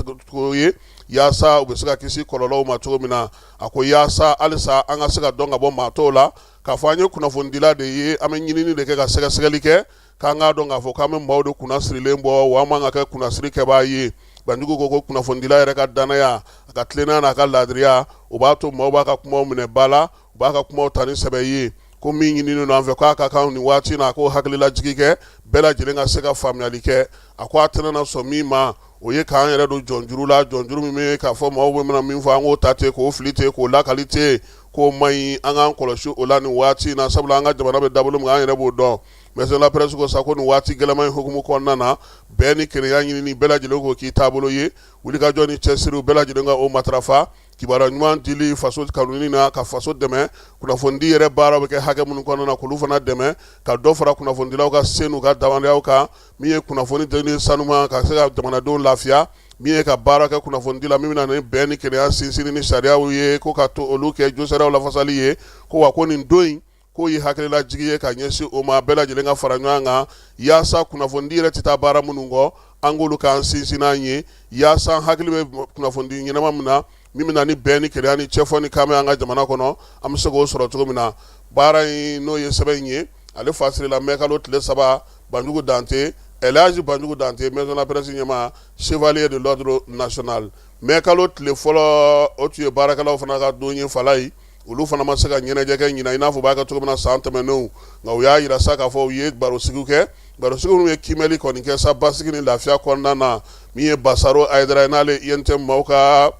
ye yaasa u bɛ se ka kisi kɔlɔlɔw ma cogo min na. A ko yaasa halisa an ka se ka dɔn ka bɔ maa tɔw la k'a fɔ an ye kunnafonidila de ye, an bɛ ɲinini de kɛ ka sɛgɛsɛgɛli kɛ, k'an k'a dɔn k'a fɔ k'an bɛ maaw de kunnasirilen bɔ, wa an man ka kɛ kunnasiri kɛbaa ye. Banjugu ko ko kunnafonidila yɛrɛ ka dannaya, a ka tilennenya n'a ka laadiriya, o b'a to maaw b'a ka kumaw minɛ ba la, u b'a ka kumaw ta ni sɛbɛ ye. Ko min ɲininen don an fɛ, k'a ka kan nin waati na, a k'o hakililajigi kɛ, bɛɛ lajɛlen ka se ka faamuyali kɛ. A ko a tɛna na sɔn min ma, o ye k'an yɛrɛ don jɔnjuru la, jɔnjuru min bɛ k'a fɔ maaw bɛ mana min fɔ, an k'o ta ten, k'o fili ten, k'o lakali ten, k'o man ɲi. An k'an kɔlɔsi o la nin waati in na, sabula an ka jamana bɛ dabolo min kan, an yɛrɛ b'o dɔn. Maison de la presse ko sa ko nin waati gɛlɛman in hukumu kɔnɔna na, bɛn ni kelenya ɲinini, bɛɛ lajɛlen k'o k'i taabolo ye, wulikajɔ ni cɛsiriw, bɛɛ lajɛlen ka o matarafa, kibaruya ɲuman dili faso kanuni na, ka faso dɛmɛ, kunnafonidi yɛrɛ baara bɛ kɛ hakɛ minnu kɔnɔna na, k'olu fana dɛmɛ, ka dɔ fara kunnafonidilaw ka se n'u ka danganiyaw kan, min ye kunnafoni dili sanuma ka se ka jamanadenw lafiya, min ye ka baara kɛ kunnafonidi la min bɛna ni bɛn ni kelenya sinsinni ni sariyaw ye, ko ka to olu kɛ josariyaw lafasali ye. Ko wa ko nin don in, k'o ye hakililajigi ye ka ɲɛsin o ma, bɛɛ lajɛlen ka fara ɲɔgɔn kan yaasa kunnafonidi yɛrɛ tɛ taa baara minnu kɔ, an k'olu k'an sinsinnan ye, yaasa an hakili bɛ kunnafonidi ɲɛnama min na, min bɛna ni bɛn ni kelenya ni cɛfɔ ni kanbɛn an ka jamana kɔnɔ, an bɛ se k'o sɔrɔ cogo min na. Baara in, n'o ye sɛbɛn in ye, ale fasirila mɛkalo tile 3. Banjugu Dante, Elhaji Banjugu Dante, maison de la presse ɲɛmaa, chevalier de l'ordre national. Mɛkalo tile fɔlɔ, o tun ye baarakɛlaw fana ka don ye. Falayi, Olu fana ma se ka ɲɛnajɛ kɛ ɲinan i n'a fɔ u b'a kɛ cogo min na san tɛmɛnenw, nka u y'a jira sa k'a fɔ u ye barosigiw kɛ, barosigi minnu ye kiimɛli kɔni kɛ sa basigi ni lafiya kɔnɔna na. Min ye Basaro Hayidara ye, n'ale UNTM maaw ka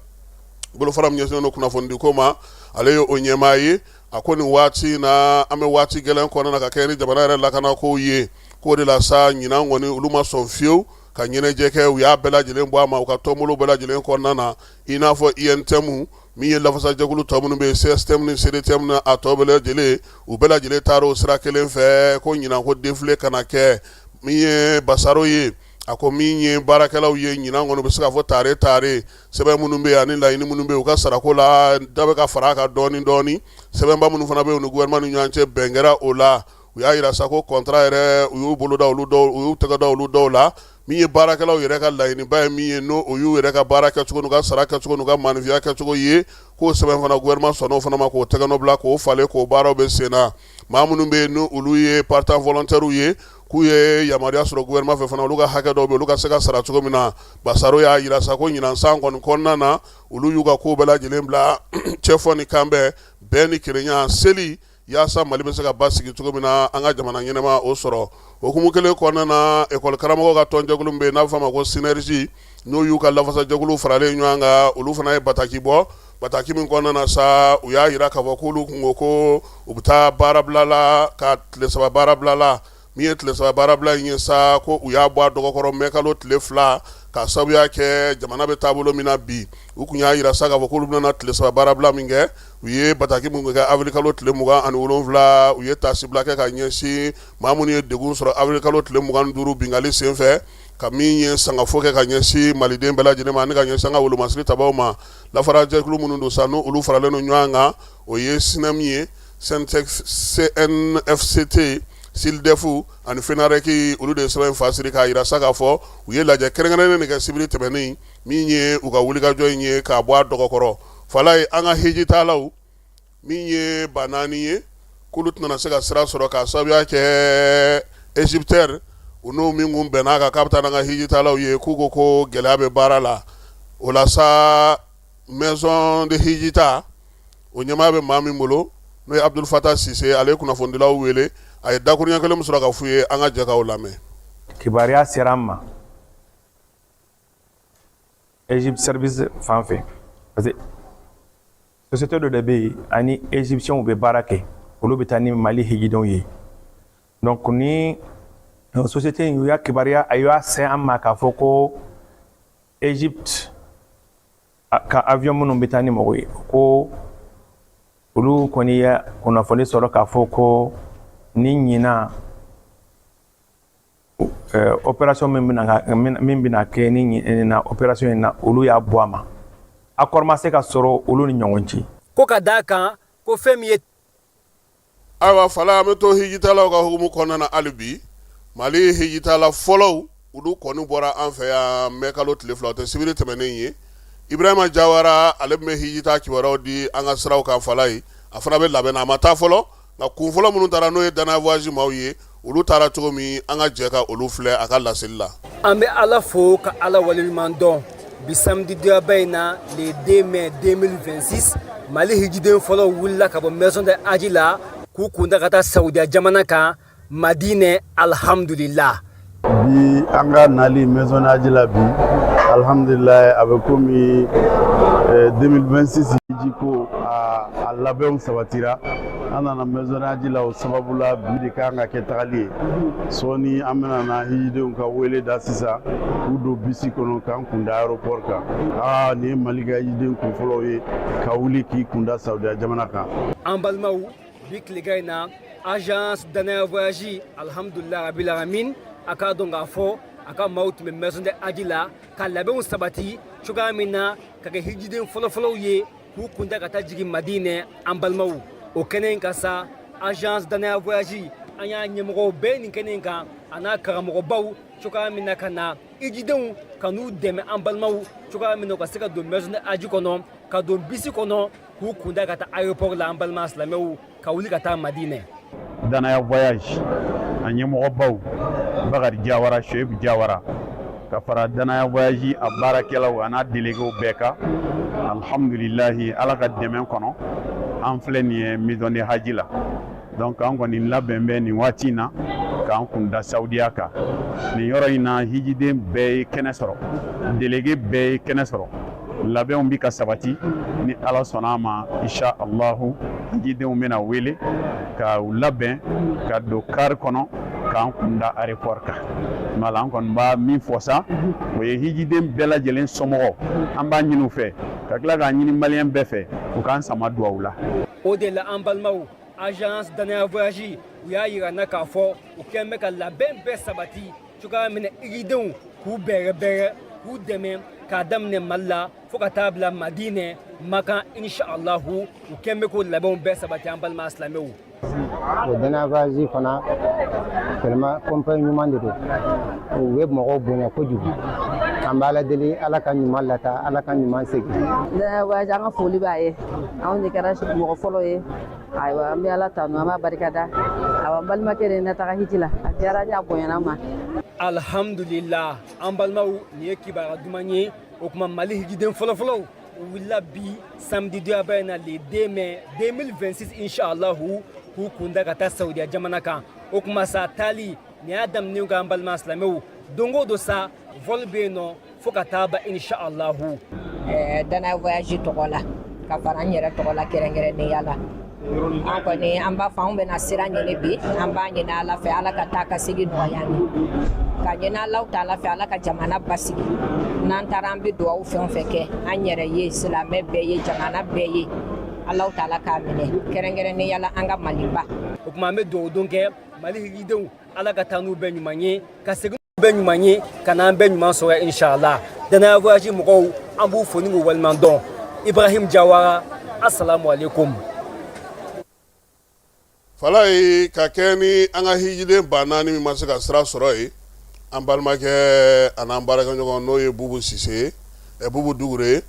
bolofara min ɲɛsinnen don kunnafonidiko ma, ale ye o ɲɛmaa ye. A ko nin waati in na, an bɛ waati gɛlɛn kɔnɔna na ka kɛɲɛ ni jamana yɛrɛ lakanako ye. K'o de la sa, ɲinan kɔni olu ma sɔn fiyewu ka ɲɛnajɛ kɛ. U y'a bɛɛ lajɛlen bɔ a ma u ka tɔnbolo bɛɛ lajɛlen kɔnɔna na, i n'a fɔ UNTM, min ye lafasajɛkulu tɔ minnu bɛ yen, CSTM ni CDTM ni a tɔ bɛɛ lajɛlen, u bɛɛ lajɛlen taara o sira kelen fɛ ko ɲinan ko défilé kana kɛ. Min ye Basaro ye, a ko min ye baarakɛlaw ye, ɲinan kɔni u bɛ se k'a fɔ tare tare sɛbɛn minnu bɛ yen ani laɲini minnu bɛ yen u ka sarako la, da bɛ ka fara a kan dɔɔnin dɔɔnin. Sɛbɛnba minnu fana bɛ yen, u ni gouvernement ni ɲɔgɔn cɛ bɛn kɛra o la. U y'a jira sa ko contrat yɛrɛ, u y'u bolo da olu dɔw, u y'u tɛgɛ da olu dɔw la. Min ye baarakɛlaw yɛrɛ ka laɲiniba ye min ye, n'o o y'u yɛrɛ ka baara kɛcogo n'u ka sara kɛcogo n'u ka maanifinya kɛcogo ye, k'o sɛbɛn fana gouvernement sɔnn'o fana ma k'o tɛgɛnɔ bila k'o falen, k'o baaraw bɛ sen na. Maa minnu bɛ yen ni olu ye partant volontaires ye, k'u ye yamaruya sɔrɔ gouvernement fɛ fana, olu ka hakɛ dɔw bɛ olu ka se ka sara cogo min na. Basaro y'a jira sa ko ɲinan san kɔni kɔnɔna na, olu y'u ka ko bɛɛ lajɛlen bila cɛfɔ ni kanbɛn, bɛn ni kelenya seli, yaasa Mali bɛ se ka basigi cogo min na, an ka jamana ɲɛnama o sɔrɔ. Hukumu kelen kɔnɔna na, ekɔli karamɔgɔw ka tɔnjɛkulu min bɛ yen n'a bɛ f'a ma ko Synergie, n'o y'u ka lafasajɛkulu faralen ɲɔgɔn kan, olu fana ye bataki bɔ. Bataki min kɔnɔna na sa, u y'a jira k'a fɔ k'olu kun ko ko u bɛ taa baarabila la, ka tile 3 baarabila la. Min ye tile 3 baarabila in ye sa, ko u y'a bɔ a dɔgɔkɔrɔ mɛkalo tile 2, ka sabuya kɛ jamana bɛ taabolo min na bi. U kun y'a jira sa k'a fɔ k'olu bɛna tile 3 baarabila min kɛ, u ye bataki min kɛ avril kalo tile 27, u ye taasibila kɛ ka ɲɛsin maa minnu ye degun sɔrɔ avril kalo tile 25 binkanni senfɛ, ka min ye sangafo kɛ ka ɲɛsin maliden bɛɛ lajɛlen ma ani ka ɲɛsin an ka wolomasiri tabaw ma. Lafarajɛkulu minnu don sa, n'olu faralen don ɲɔgɔn kan, o ye SYNEM ye, CNFCT, SYLDEF ani FENAREC. Olu de ye sɛbɛn fasiri k'a jira sa k'a fɔ u ye lajɛ kɛrɛnkɛrɛnnen de kɛ sibiri tɛmɛnen, min ye u ka wulikajɔ in ye k'a bɔ a dɔgɔkɔrɔ. Falaye, an ka hijitalaw min ye 4000 ye, k'olu tɛna se ka sira sɔrɔ k'a sababuya kɛ EgyptAir, u n'o min kun bɛnna kan k'a bɛ taa n'an ka hijitalaw ye, k'u ko ko gɛlɛya bɛ baara la. O la sa, maison de hijita, o ɲɛmaa bɛ maa min bolo, n'o ye Abdul Fatah Sise, ale ye kunnafonidilaw wele. A ye dakuruɲɛ kelen min sɔrɔ ka f'u ye, an ka jɛ k'o lamɛn. Kibaruya sera an ma Egypte service fan fɛ, parce que société dɔ de bɛ yen ani égyptiens bɛ baara kɛ, olu bɛ taa ni Mali hijidenw ye. Donc ni société in, u y'a kibaruya, a y'a se an ma k'a fɔ ko Egypte ka avion minnu bɛ taa ni mɔgɔ ye, ko olu kɔni ye kunnafoni sɔrɔ k'a fɔ ko ni ɲinan opération min bɛna kɛ ni na opération in na, olu y'a bɔ a ma, accord ma se ka sɔrɔ olu ni ɲɔgɔn cɛ. Ko ka d'a kan ko fɛn min ye Ayiwa Fala, an bɛ to hijitalaw ka hukumu kɔnɔna na hali bi. Mali hijitala fɔlɔw, olu kɔni bɔra an fɛ yan mɛ kalo tile 2, o tɛ sibiri tɛmɛnen ye. Ibrahima Jawara, ale tun bɛ hijita kibaruyaw di an ka siraw kan. Fala ye, a fana bɛ labɛn na, a ma taa fɔlɔ, nka kun fɔlɔ minnu taara, n'o ye Danaya Voyage maaw ye, olu taara cogo min, an ka jɛ ka olu filɛ a ka laseli la. An bɛ Ala fo ka Ala waleɲuman dɔn. Bi samedi diyaba in na, le 2 mai 2026, Mali hijiden fɔlɔ wulila ka bɔ maison de Hadji la k'u kunda ka taa Saudiya jamana kan, Madinɛ. Alhamdulillah. Bi an ka nali maison de Hadji la bi, alhamdulilayi, a bɛ komi 2026 hiji ko a labɛnw sabatira. An nana maison de Hadji la o sababu la. Bi de kan ka kɛ tagali ye. Sɔɔni an bɛna na hijidenw ka wele da sisan k'u don bisi kɔnɔ k'an kunda aéroport kan. Aa, nin ye Mali ka hijiden kunfɔlɔw ye ka wuli k'i kunda Saudiya jamana kan. An balimaw, bi tilegan in na, agence Danaya Voyage, alhamdulillah rabil alamin, a k'a dɔn k'a fɔ a ka maaw tun bɛ maison de Hadji la ka labɛnw sabati cogoya min na ka kɛ hijiden fɔlɔfɔlɔw ye k'u kunda ka taa jigin Madinɛ. An balimaw, o kɛnɛ in kan sa, agence Danaya Voyage, an y'a ɲɛmɔgɔw bɛɛ nin kɛnɛ in kan, a n'a karamɔgɔbaw, cogoya min na ka na hijidenw ka n'u dɛmɛ, an balimaw, cogoya min na u ka se ka don maison de Hadji kɔnɔ, ka don bisi kɔnɔ k'u kunda ka taa aéroport la. An balima silamɛw, ka wuli ka taa Madinɛ. Danaya Voyage a ɲɛmɔgɔbaw, Bakari Jawara, Shoaib Jawara, ka fara Danaya Voyage a baarakɛlaw a n'a déléguéw bɛɛ kan, alhamdulilahi, Ala ka dɛmɛ kɔnɔ. An filɛ nin ye maison de haji la. Donc an kɔni labɛn bɛ nin waati in na k'an kun da Saudiya kan. Nin yɔrɔ in na, hijiden bɛɛ ye kɛnɛ sɔrɔ, délégué bɛɛ ye kɛnɛ sɔrɔ. Labɛnw bɛ ka sabati. Ni Ala sɔnna a ma, insha Allahu, hijidenw bɛna wele ka u labɛn ka don car kɔnɔ k'an kun da aéroport kan. Wala an kɔni b'a min fɔ sa, o ye hijiden bɛɛ lajɛlen somɔgɔ, an b'a ɲini u fɛ ka tila k'a ɲini maliyɛn bɛɛ fɛ u k'an sama duwawu la. O de la, an balimaw, agence Danaya Voyage, u y'a yira n na k'a fɔ u kɛn bɛ ka labɛn bɛɛ sabati cogoya min na hijidenw k'u bɛrɛbɛrɛ, k'u dɛmɛ k'a daminɛ Mali la fo ka taa bila Madinɛ Makan, inshallahu, u kɛn bɛ k'o labɛnw bɛɛ sabati, an balima silamɛw. O Danaya Voyage fana, vraiment, compagnie ɲuman de don. U bɛ mɔgɔw bonya kojugu. An b'Ala deli, Ala ka ɲuman lata, Ala ka ɲuman segin. Danaya Voyage, an ka foli b'a ye. Anw de kɛra mɔgɔ fɔlɔ ye. Ayiwa, an bɛ Ala tanu, an b'a barikada. Awa, n balimakɛ de na taga hiji la, a diyara n ye, a bonyana n ma. Alhamdulillah, an balimaw, nin ye kibaruya duman ye. O tuma, Mali hijiden fɔlɔfɔlɔw, u wulila bi samedi doyaba in na, le 2 mai 2026, inshallahu, k'u kunda ka taa Saudiya jamana kan. O tuma sa, taali nin y'a daminɛ k'an balima silamɛw, don o don sa, vol bɛ yen nɔ fo ka taa ban, inshallahu. Danaya Voyage tɔgɔ la, ka fara n yɛrɛ tɔgɔ la, kɛrɛnkɛrɛnnenya la, an kɔni an b'a fɔ anw bɛna sira ɲini bi. An b'a ɲini Ala fɛ, Ala ka taa ka segin nɔgɔya an ye, ka ɲini Alahu Taala fɛ, Ala ka jamana basigi. N'an taara, an bɛ dugawu fɛn o fɛn kɛ an yɛrɛ ye, silamɛ bɛɛ ye, jamana bɛɛ ye, Alahu Taala k'a minɛ, kɛrɛnkɛrɛnnenya la an ka Maliba. O tuma, an bɛ dugawu don kɛ Mali hijidenw, Ala ka taa n'u bɛɛ ɲuman ye, ka segin bɛɛ ɲuman ye, ka n'an bɛɛ ɲuman sɔrɔ, inshallah. Danaya Voyage mɔgɔw, an b'u fo ni k'u waleɲuman dɔn. Ibrahim Jawara, assalamu alaikum. Falaye, ka kɛ ni an ka hijiden 4000 min ma se ka sira sɔrɔ yen, an balimakɛ an'an baarakɛɲɔgɔn, n'o ye Bubu Sise ye, Bubu Dugure ye,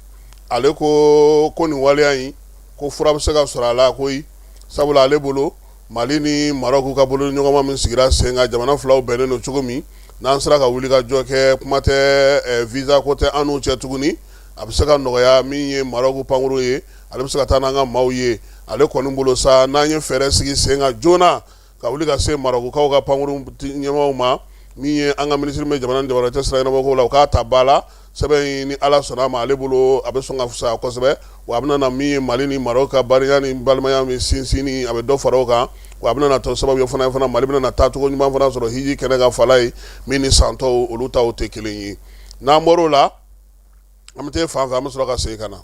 ale ko ko nin waleya in, ko fura bɛ se ka sɔrɔ a la koyi. Sabula ale bolo, Mali ni Marɔku ka bolodiɲɔgɔnma min sigira sen kan, jamana filaw bɛnnen don cogo min, n'an sera ka wuli ka jɔ kɛ, kuma tɛ visa ko tɛ an n'u cɛ tuguni, a bɛ se ka nɔgɔya. Min ye Marɔku pankuru ye, ale bɛ se ka taa n'an ka maaw ye. Ale kɔni bolo sa, n'an ye fɛɛrɛ sigi sen kan joona ka wuli ka se Marɔkukaw ka pankuru ɲɛmaaw ma, min ye an ka minisiri bɛ jamana ni jamana cɛ sira ɲɛnabɔko la, u k'a ta ba la sɛbɛn in, ni Ala sɔnna a ma, ale bolo a bɛ sɔn ka fisaya kosɛbɛ. Wa a bɛna na min ye Mali ni Marɔku ka barika ni balimaya min sinsinni, a bɛ dɔ fara o kan. Wa a bɛna na to sababu ye fana, Mali bɛna na taacogo ɲuman fana sɔrɔ hiji kɛnɛ kan, Falaye, min ni san tɔw olu taw tɛ kelen ye. N'an bɔr'o la, an bɛ taa fan fɛ, an bɛ sɔrɔ ka segin ka na.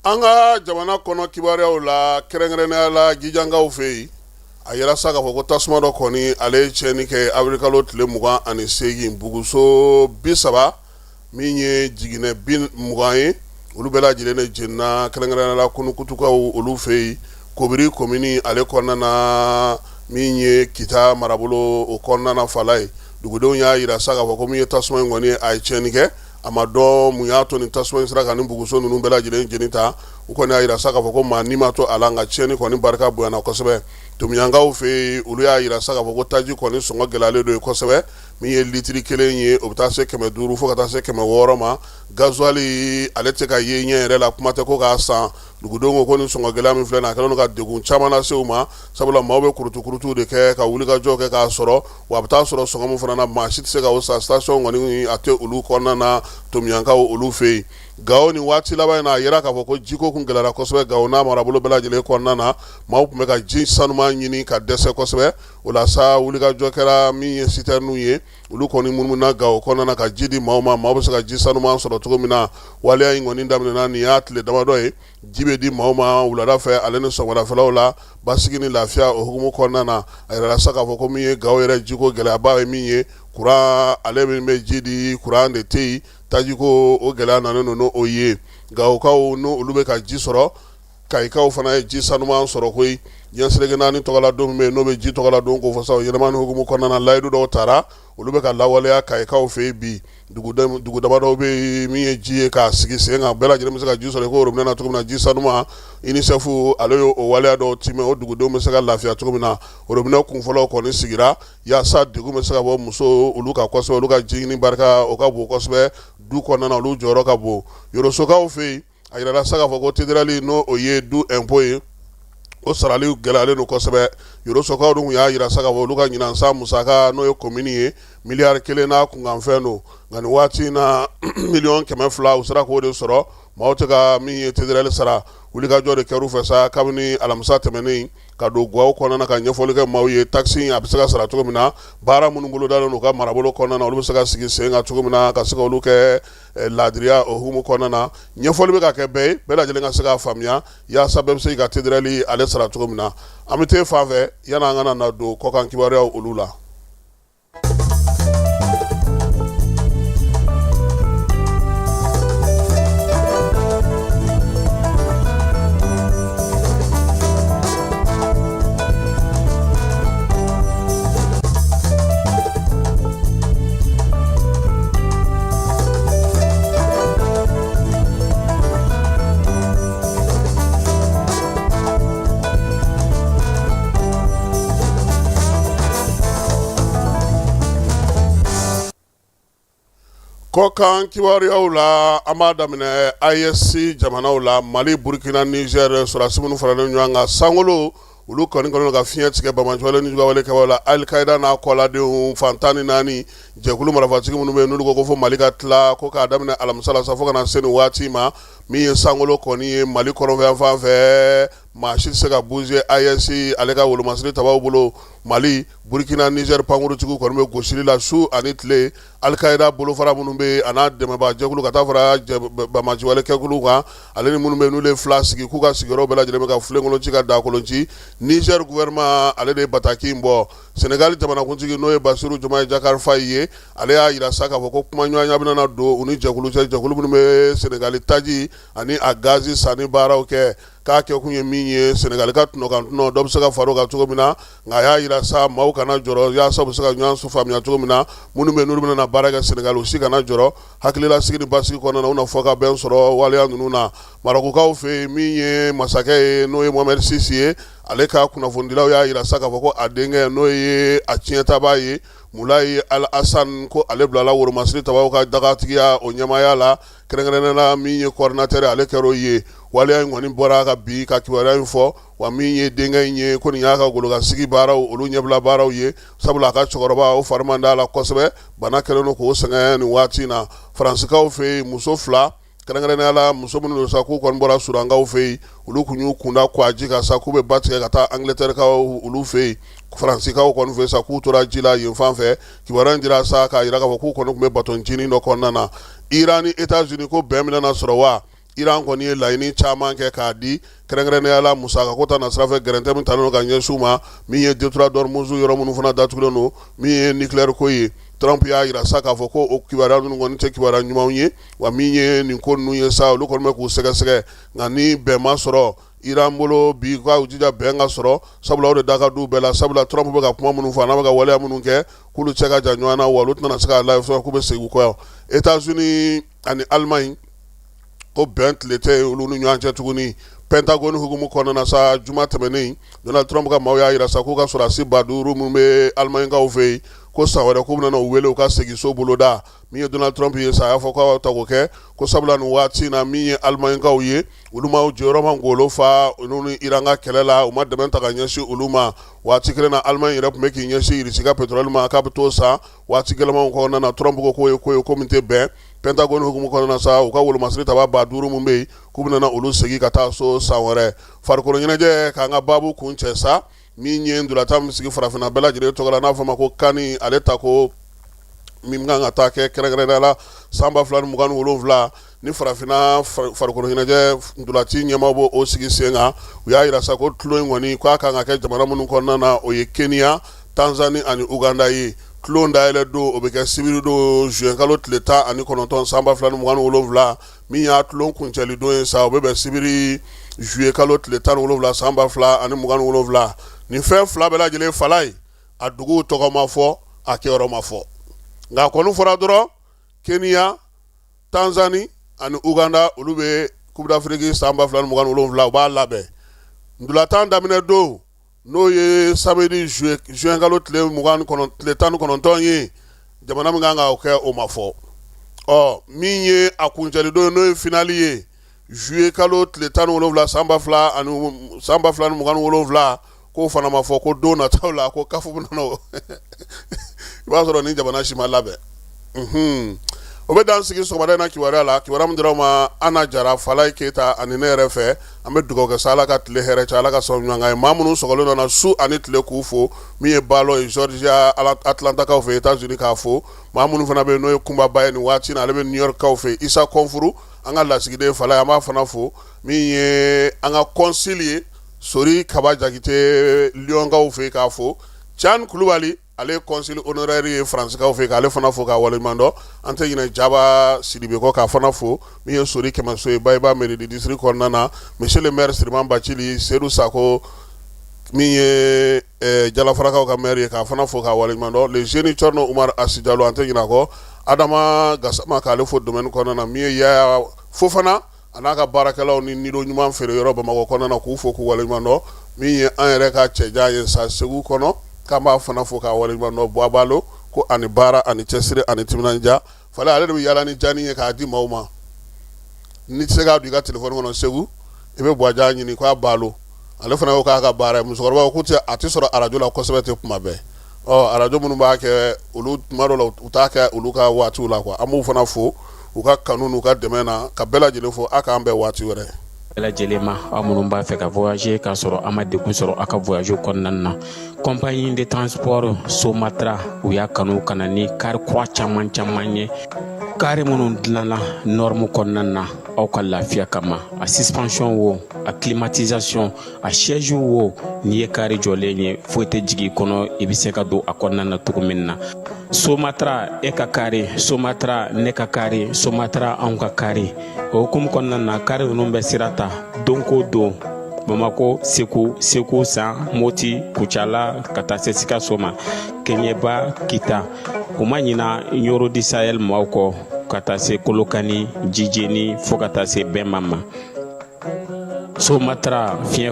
An ka jamana kɔnɔ kibaruyaw la, kɛrɛnkɛrɛnnenya la Jijankaw fɛ yen, a yira sa k'a fɔ ko tasuma dɔ kɔni, ale ye tiɲɛni kɛ awirilikalo tile 28, buguso 30, min ye jiginɛ 20 ye, olu bɛɛ lajɛlen de jenina, kɛrɛnkɛrɛnnenya la Kunukutukaw olu fɛ yen, Kobiri komini ale kɔnɔna na, min ye Kita marabolo o kɔnɔna na. Falaye, dugudenw y'a yira sa k'a fɔ ko min ye tasuma in kɔni, a ye tiɲɛni kɛ. A ma dɔn mun y'a to ni tasuma in sera ka nin buguso ninnu bɛɛ lajɛlen jeni ta. U kɔni y'a yira sa k'a fɔ ko maa ni ma to a la, nka tiɲɛni kɔni barika bonyana kosɛbɛ. Tomiyankaw fɛ yen, olu y'a yira sa k'a fɔ ko taji kɔni sɔngɔ gɛlɛyalen don yen kosɛbɛ. Min ye litiri kelen ye, o bɛ taa se 500 fo ka taa se 600 ma. Gazuwali, ale tɛ ka ye ɲɛ yɛrɛ la, kuma tɛ ko k'a san. Dugudenw ko ko nin sɔngɔ gɛlɛya min filɛ nin, a kɛlen don ka degun caman lase u ma, sabula maaw bɛ kurutukurutu de kɛ ka wulikajɔ kɛ k'a sɔrɔ. Wa a bɛ taa sɔrɔ sɔngɔ min fana na, maa si tɛ se ka o san. Station kɔni, a tɛ olu kɔnɔna na, Tomiyankaw olu fɛ yen. Gawo, nin waati laban in na, a yira k'a fɔ ko jiko kun gɛlɛyara kosɛbɛ Gawo n'a marabolo bɛɛ lajɛlen kɔnɔna na. Maaw tun bɛ ka ji sanuman ɲini ka dɛsɛ kosɛbɛ. O la sa, wulikajɔ kɛra. Min ye sitɛrininw ye, olu kɔni munumuna Gawo kɔnɔna na ka ji di maaw ma, maaw bɛ se ka ji sanuman sɔrɔ cogo min na. Waleya in kɔni daminɛna nin y'a tile damadɔ ye. Ji bɛ di maaw ma wulada fɛ ale ni sɔgɔmadafɛlaw la, basigi ni lafiya o hukumu kɔnɔna na. A yirala sa k'a fɔ ko min ye Gawo yɛrɛ jiko gɛlɛyaba ye, min ye kuran, ale min bɛ ji di, kuran de tɛ yen. Tajiko o gɛlɛya nanen don n'o ye. Gawokaw n'olu bɛ ka ji sɔrɔ, Kayikaw fana ye ji sanuman sɔrɔ koyi. Diɲɛ seleke naani tɔgɔla don min bɛ yen, n'o bɛ ji tɔgɔla don ko fɔ sa, o ɲɛnamaya hukumu kɔnɔna na, layidu dɔw tara, olu bɛ ka lawaleya Kayikaw fɛ yen bi. Dugu damadɔw bɛ yen, min ye ji ye k'a sigi sen kan, bɛɛ lajɛlen bɛ se ka ji sɔrɔ i ko robinet na cogo min na, ji sanuma. UNICEF ale y'o waleya dɔw timɛ, o dugudenw bɛ se ka lafiya cogo min na. Robinet kunfɔlɔw kɔni sigira yaasa degun bɛ se ka bɔ muso olu kan kosɛbɛ. Olu ka ji ɲini barika o ka bon kosɛbɛ du kɔnɔna na, olu jɔyɔrɔ ka bon. Yorosokaw fɛ yen, a yirala sa k'a fɔ ko TDR n'o o ye du impôt ye, o sarali gɛlɛyalen don kosɛbɛ. Yorosokaw dun y'a jira sa k'a fɔ olu ka ɲinan san musaka, n'o ye komini ye, miliyari 1 n'a kunkanfɛn don, nka nin waati in na, 200 millions, u sera k'o de sɔrɔ. Maaw tɛ ka min ye TDR sara. Wulikajɔ de kɛr'u fɛ sa kabini alamisa tɛmɛnen, ka don gaw kɔnɔna na ka ɲɛfɔli kɛ maaw ye, taxe a bɛ se ka sara cogo min na, baara minnu bolodalen don u ka marabolo kɔnɔna na, olu bɛ se ka sigi sen kan cogo min na, ka se ka olu kɛ laadiriya o hukumu kɔnɔna na. Ɲɛfɔli bɛ ka kɛ bɛɛ ye, bɛɛ lajɛlen ka se k'a faamuya yaasa bɛɛ bɛ se k'i ka TDR ale sara cogo min na. An bɛ t'e fan fɛ yanni an ka na don kɔkan kibaruyaw olu la. Kɔkan kibaruyaw la, an b'a daminɛ AES jamanaw la. Mali, Burukina, Niger sɔrɔdasi minnu faralen ɲɔgɔn kan sankolo, olu kɔni kɛlen ka fiɲɛ tigɛ banbaanciwale ni juguyawale kɛbaaw la. Alikaida n'a kɔladenw fan 14 jɛkulu marifatigi minnu bɛ yen, n'olu ko fo Mali ka tila, ko k'a daminɛ alamisa la sa fo ka na se nin waati ma, min ye sankolo kɔni ye Mali kɔrɔnfɛyanfan fɛ, maa si tɛ se ka bouger AES ale ka wolomasiri tabaw bolo. Mali, Burukina, Niger pankuruntigiw kɔni bɛ gosili la su ani tile Alikaida bolofara minnu bɛ yen, a n'a dɛmɛbaa jɛkulu, ka taa fara banbaanciwale kɛkulu kan, ale ni minnu bɛ yen n'olu ye fila sigi, k'u ka sigiyɔrɔ bɛɛ lajɛlen bɛ ka filenkolon ci, ka dakolon ci. Niger gouvernement ale de ye bataki in bɔ. Senegali jamanakuntigi, n'o ye Basiru Jomayi Jakari Fayi ye, ale y'a jira sa k'a fɔ ko kumaɲɔgɔnya bɛna na don u ni jɛkulu cɛ, jɛkulu minnu bɛ Senegali taji ani a gazi sanni baaraw kɛ, k'a kɛ kun ye min ye Senegali ka tɔnɔ kan tɔnɔ dɔ bɛ se ka fara o kan cogo min na. Nka a y'a jira sa maaw kana jɔrɔ, yaasa u bɛ se ka ɲɔgɔn faamuya cogo min na. Minnu bɛ n'olu bɛna na baara kɛ Senegali, u si kana jɔrɔ. Hakililasigi ni basigi kɔnɔna na, u na fɔ ka bɛn sɔrɔ waleya ninnu na. Marɔkukaw fɛ yen, min ye masakɛ ye, n'o ye Mohamɛdi Sisi ye, ale ka kunnafonidilaw y'a jira sa k'a fɔ ko a denkɛ, n'o ye a tiɲɛtabaa ye, Mulayi Al Hasan, ko ale bilala wolomasiri tabaw ka dagatigiya o ɲɛmaaya la, kɛrɛnkɛrɛnnenya la min ye coordinateur, ale kɛra o ye. Waleya in kɔni bɔra ka bi ka kibaruya in fɔ wa. Min ye denkɛ in ye, ko nin y'a ka golokasigi baaraw, olu ɲɛbila baaraw ye, sabula a ka cɛkɔrɔba o fari man d'a la kosɛbɛ, bana kɛlen don k'o sɛgɛn nin waati in na. Faransikaw fɛ yen, muso fila, kɛrɛnkɛrɛnnenya la muso minnu don sa k'u kɔni bɔra Sudankaw fɛ yen, olu tun y'u kunda kwaji kan sa k'u bɛ ba tigɛ ka taa Angleterrekaw olu fɛ yen. Faransikaw kɔni fɛ sa k'u tora ji la yen fan fɛ. Kibaruya in dira sa k'a jira k'a fɔ k'u kɔni tun bɛ baton cinin dɔ kɔnɔna na. Iran ni États-Unis ko bɛn bɛna na sɔrɔ wa? Iran kɔni ye laɲini caman kɛ k'a di, kɛrɛnkɛrɛnnenya la musaka ko ta nasira fɛ, gɛrɛntɛ min talen don ka ɲɛsin u ma, min ye détroit d'Ormuz yɔrɔ minnu fana datugulen don, min ye nucléaire ko ye. Trump y'a jira sa k'a fɔ ko o kibaruya ninnu kɔni tɛ kibaruya ɲumanw ye wa. Min ye nin ko ninnu ye sa, olu kɔni bɛ k'u sɛgɛsɛgɛ, nka ni bɛn ma sɔrɔ Iran bolo bi, k'u jija bɛn ka sɔrɔ, sabula o de da ka d'u bɛɛ la, sabula Trump bɛ ka kuma minnu fɔ, a n'a bɛ ka waleya minnu kɛ, k'olu cɛ ka jan ɲɔgɔn na wa olu tɛna se k'a la k'u bɛ segin u kɔ. États-Unis ani Allemagne ko bɛn tile tɛ olu ni ɲɔgɔn cɛ tuguni. Pentagone hukumu kɔnɔna na sa, juma tɛmɛnen, Donald Trump ka maaw y'a jira sa k'u ka sɔrɔdasi 5000 minnu bɛ Allemagnekaw fɛ yen, ko san wɛrɛ k'u bɛna u wele u ka segin so boloda. Min ye Donald Trump ye sa, a y'a fɔ k'a ta k'o kɛ, ko sabula nin waati in na, min ye Allemagnekaw ye, olu ma jɔyɔrɔ ma ngolo fa olu ni Iran ka kɛlɛ la, u ma dɛmɛ ta ka ɲɛsin olu ma. Waati kelen na, Allemagne yɛrɛ tun bɛ k'i ɲɛsin Irisi ka pétrole ma k'a bɛ t'o san waati gɛlɛmanw kɔnɔna na. Trump ko k'o ye ko ye ko min tɛ bɛn. Pentagone hukumu kɔnɔna na sa, u ka wolomasiri taba 5000 min bɛ yen, k'u bɛna olu segin ka taa so san wɛrɛ. Farikolo ɲɛnajɛ, k'an ka baabu kuncɛ sa, min ye ntolatan min sigi farafinna bɛɛ lajɛlen tɔgɔ la, n'a fɔ ma ko CAN, ale ta ko min kan ka taa kɛ kɛrɛnkɛrɛnnenya la san 2027 ni farafinna farikolo ɲɛnajɛ ntolaci ɲɛmaaw b'o o sigi sen kan. U y'a jira sa ko tulon in kɔni k'a kan ka kɛ jamana minnu kɔnɔna na, o ye Kenya, Tanzanie ani Uganda ye. Tulon dayɛlɛ don, o bɛ kɛ sibiri don, juin kalo tile 19 san 2027. Min y'a tulon kuncɛli don ye sa, o bɛ bɛn sibiri juillet kalo tile 17 san 2027. Nin fɛn fila bɛɛ lajɛlen fala ye, a duguw tɔgɔ ma fɔ, a kɛyɔrɔ ma fɔ, nka a kɔni fɔra dɔrɔn Kenya, Tanzanie ani Uganda, olu bɛ Coupe d'Afrique san 2027, u b'a labɛn. Ntolatan daminɛ don, n'o ye samedi juin kalo tile 19 ye, jamana min kan ka o kɛ, o ma fɔ. Ɔ min ye a kuncɛli don ye, n'o ye finale ye, juillet kalo tile 17 san 2027, k'o fana ma fɔ, ko don nataw la ko CAF bɛna o. I b'a sɔrɔ ni jamana si ma labɛn. O bɛ dan sigi sɔgɔmada in na kibaruya la, kibaruya min dira aw ma Ana Jara, Falaye Keyita ani ne yɛrɛ fɛ. An bɛ dugawu kɛ sa, Ala ka tile hɛrɛ caya, Ala ka sɔn ɲuman kan ye. Maa minnu sɔgɔlen nana su ani tile, k'u fo. Min ye Balo ye Georgia Atlantakaw fɛ, États-Unis, k'a fo. Maa minnu fana bɛ yen, n'o ye Kunbaba ye nin waati in na, ale bɛ New York kaw fɛ, Isa Kɔnfuru, an ka lasigiden Falaye, an b'a fana fo. Min ye an ka consul ye, Sori Kaba Jakite, Lyonkaw fɛ, k'a fo. Can Kulubali, ale ye consul honoraire ye Faransikaw fɛ, k'ale fana fo k'a waleɲuman dɔn. An tɛ ɲinɛ Jaba Sidibe kɔ, k'a fana fo. Min ye Sori Kɛmɛso ye Bayiba mairie du district kɔnɔna na, monsieur le maire Siriman Bacili Sedu Sako, min ye Jalafarakaw ka maire ye, k'a fana fo k'a waleɲuman dɔn. Le jeune Cɔrɔnɔ Umar Asi Jalo, an tɛ ɲinɛ a kɔ. Adama Gasama, k'ale fo domaine kɔnɔna na. Min ye Yaya Fofana, a n'a ka baarakɛlaw ni nido ɲuman feere yɔrɔ Bamakɔ kɔnɔna na, k'u fo k'u waleɲuman dɔn. Min ye an yɛrɛ ka cɛjan ye sa Segu kɔnɔ, k'an b'a fana fo k'a waleɲuman dɔn. Buwabalo ko ani baara ani cɛsiri ani timinandiya. Fala, ale de bɛ yaala ni jani ye k'a di maaw ma. N'i tɛ se k'a don i ka telefɔni kɔnɔ Segu, i bɛ Buwajan ɲini k'a balo. Ale fana y'o k'a ka baara ye. Musokɔrɔbaw k'u tɛ a tɛ sɔrɔ arajo la kosɛbɛ ten kuma bɛɛ. Ɔ arajo minnu b'a kɛ, olu tuma dɔw la u t'a kɛ olu ka waatiw la quoi. An b'u fana fo u ka kanu n'u ka dɛmɛ na, ka bɛɛ lajɛlen fo. A k'an bɛn waati wɛrɛ. Bɛɛ lajɛlen ma, aw minnu b'a fɛ ka voyager k'a sɔrɔ a ma degun sɔrɔ aw ka voyage kɔnɔna na, compagnie de transport Somatra, u y'a kanu ka na ni car kura caman caman ye, car minnu dilanna norme kɔnɔna na aw ka lafiya kama. A suspension wo, a climatisation, a siège wo, n'i ye car jɔlen ye, foyi tɛ jigin i kɔnɔ, i bɛ se ka don a kɔnɔna na cogo min na. Somatra, e ka car, Somatra, ne ka car, Somatra, anw ka car. O hukumu kɔnɔna na, car ninnu bɛ sira ta don ko don, Bamakɔ, Segu, Segu San, Moti, Kucala, ka taa se Sikaso ma, Kɛɲɛba, Kita. U ma ɲina Ɲɔrɔ du Sahel maaw kɔ, ka taa se Kolokani, Jijeni, fo ka taa se Bɛnma ma. Somatra fiɲɛ.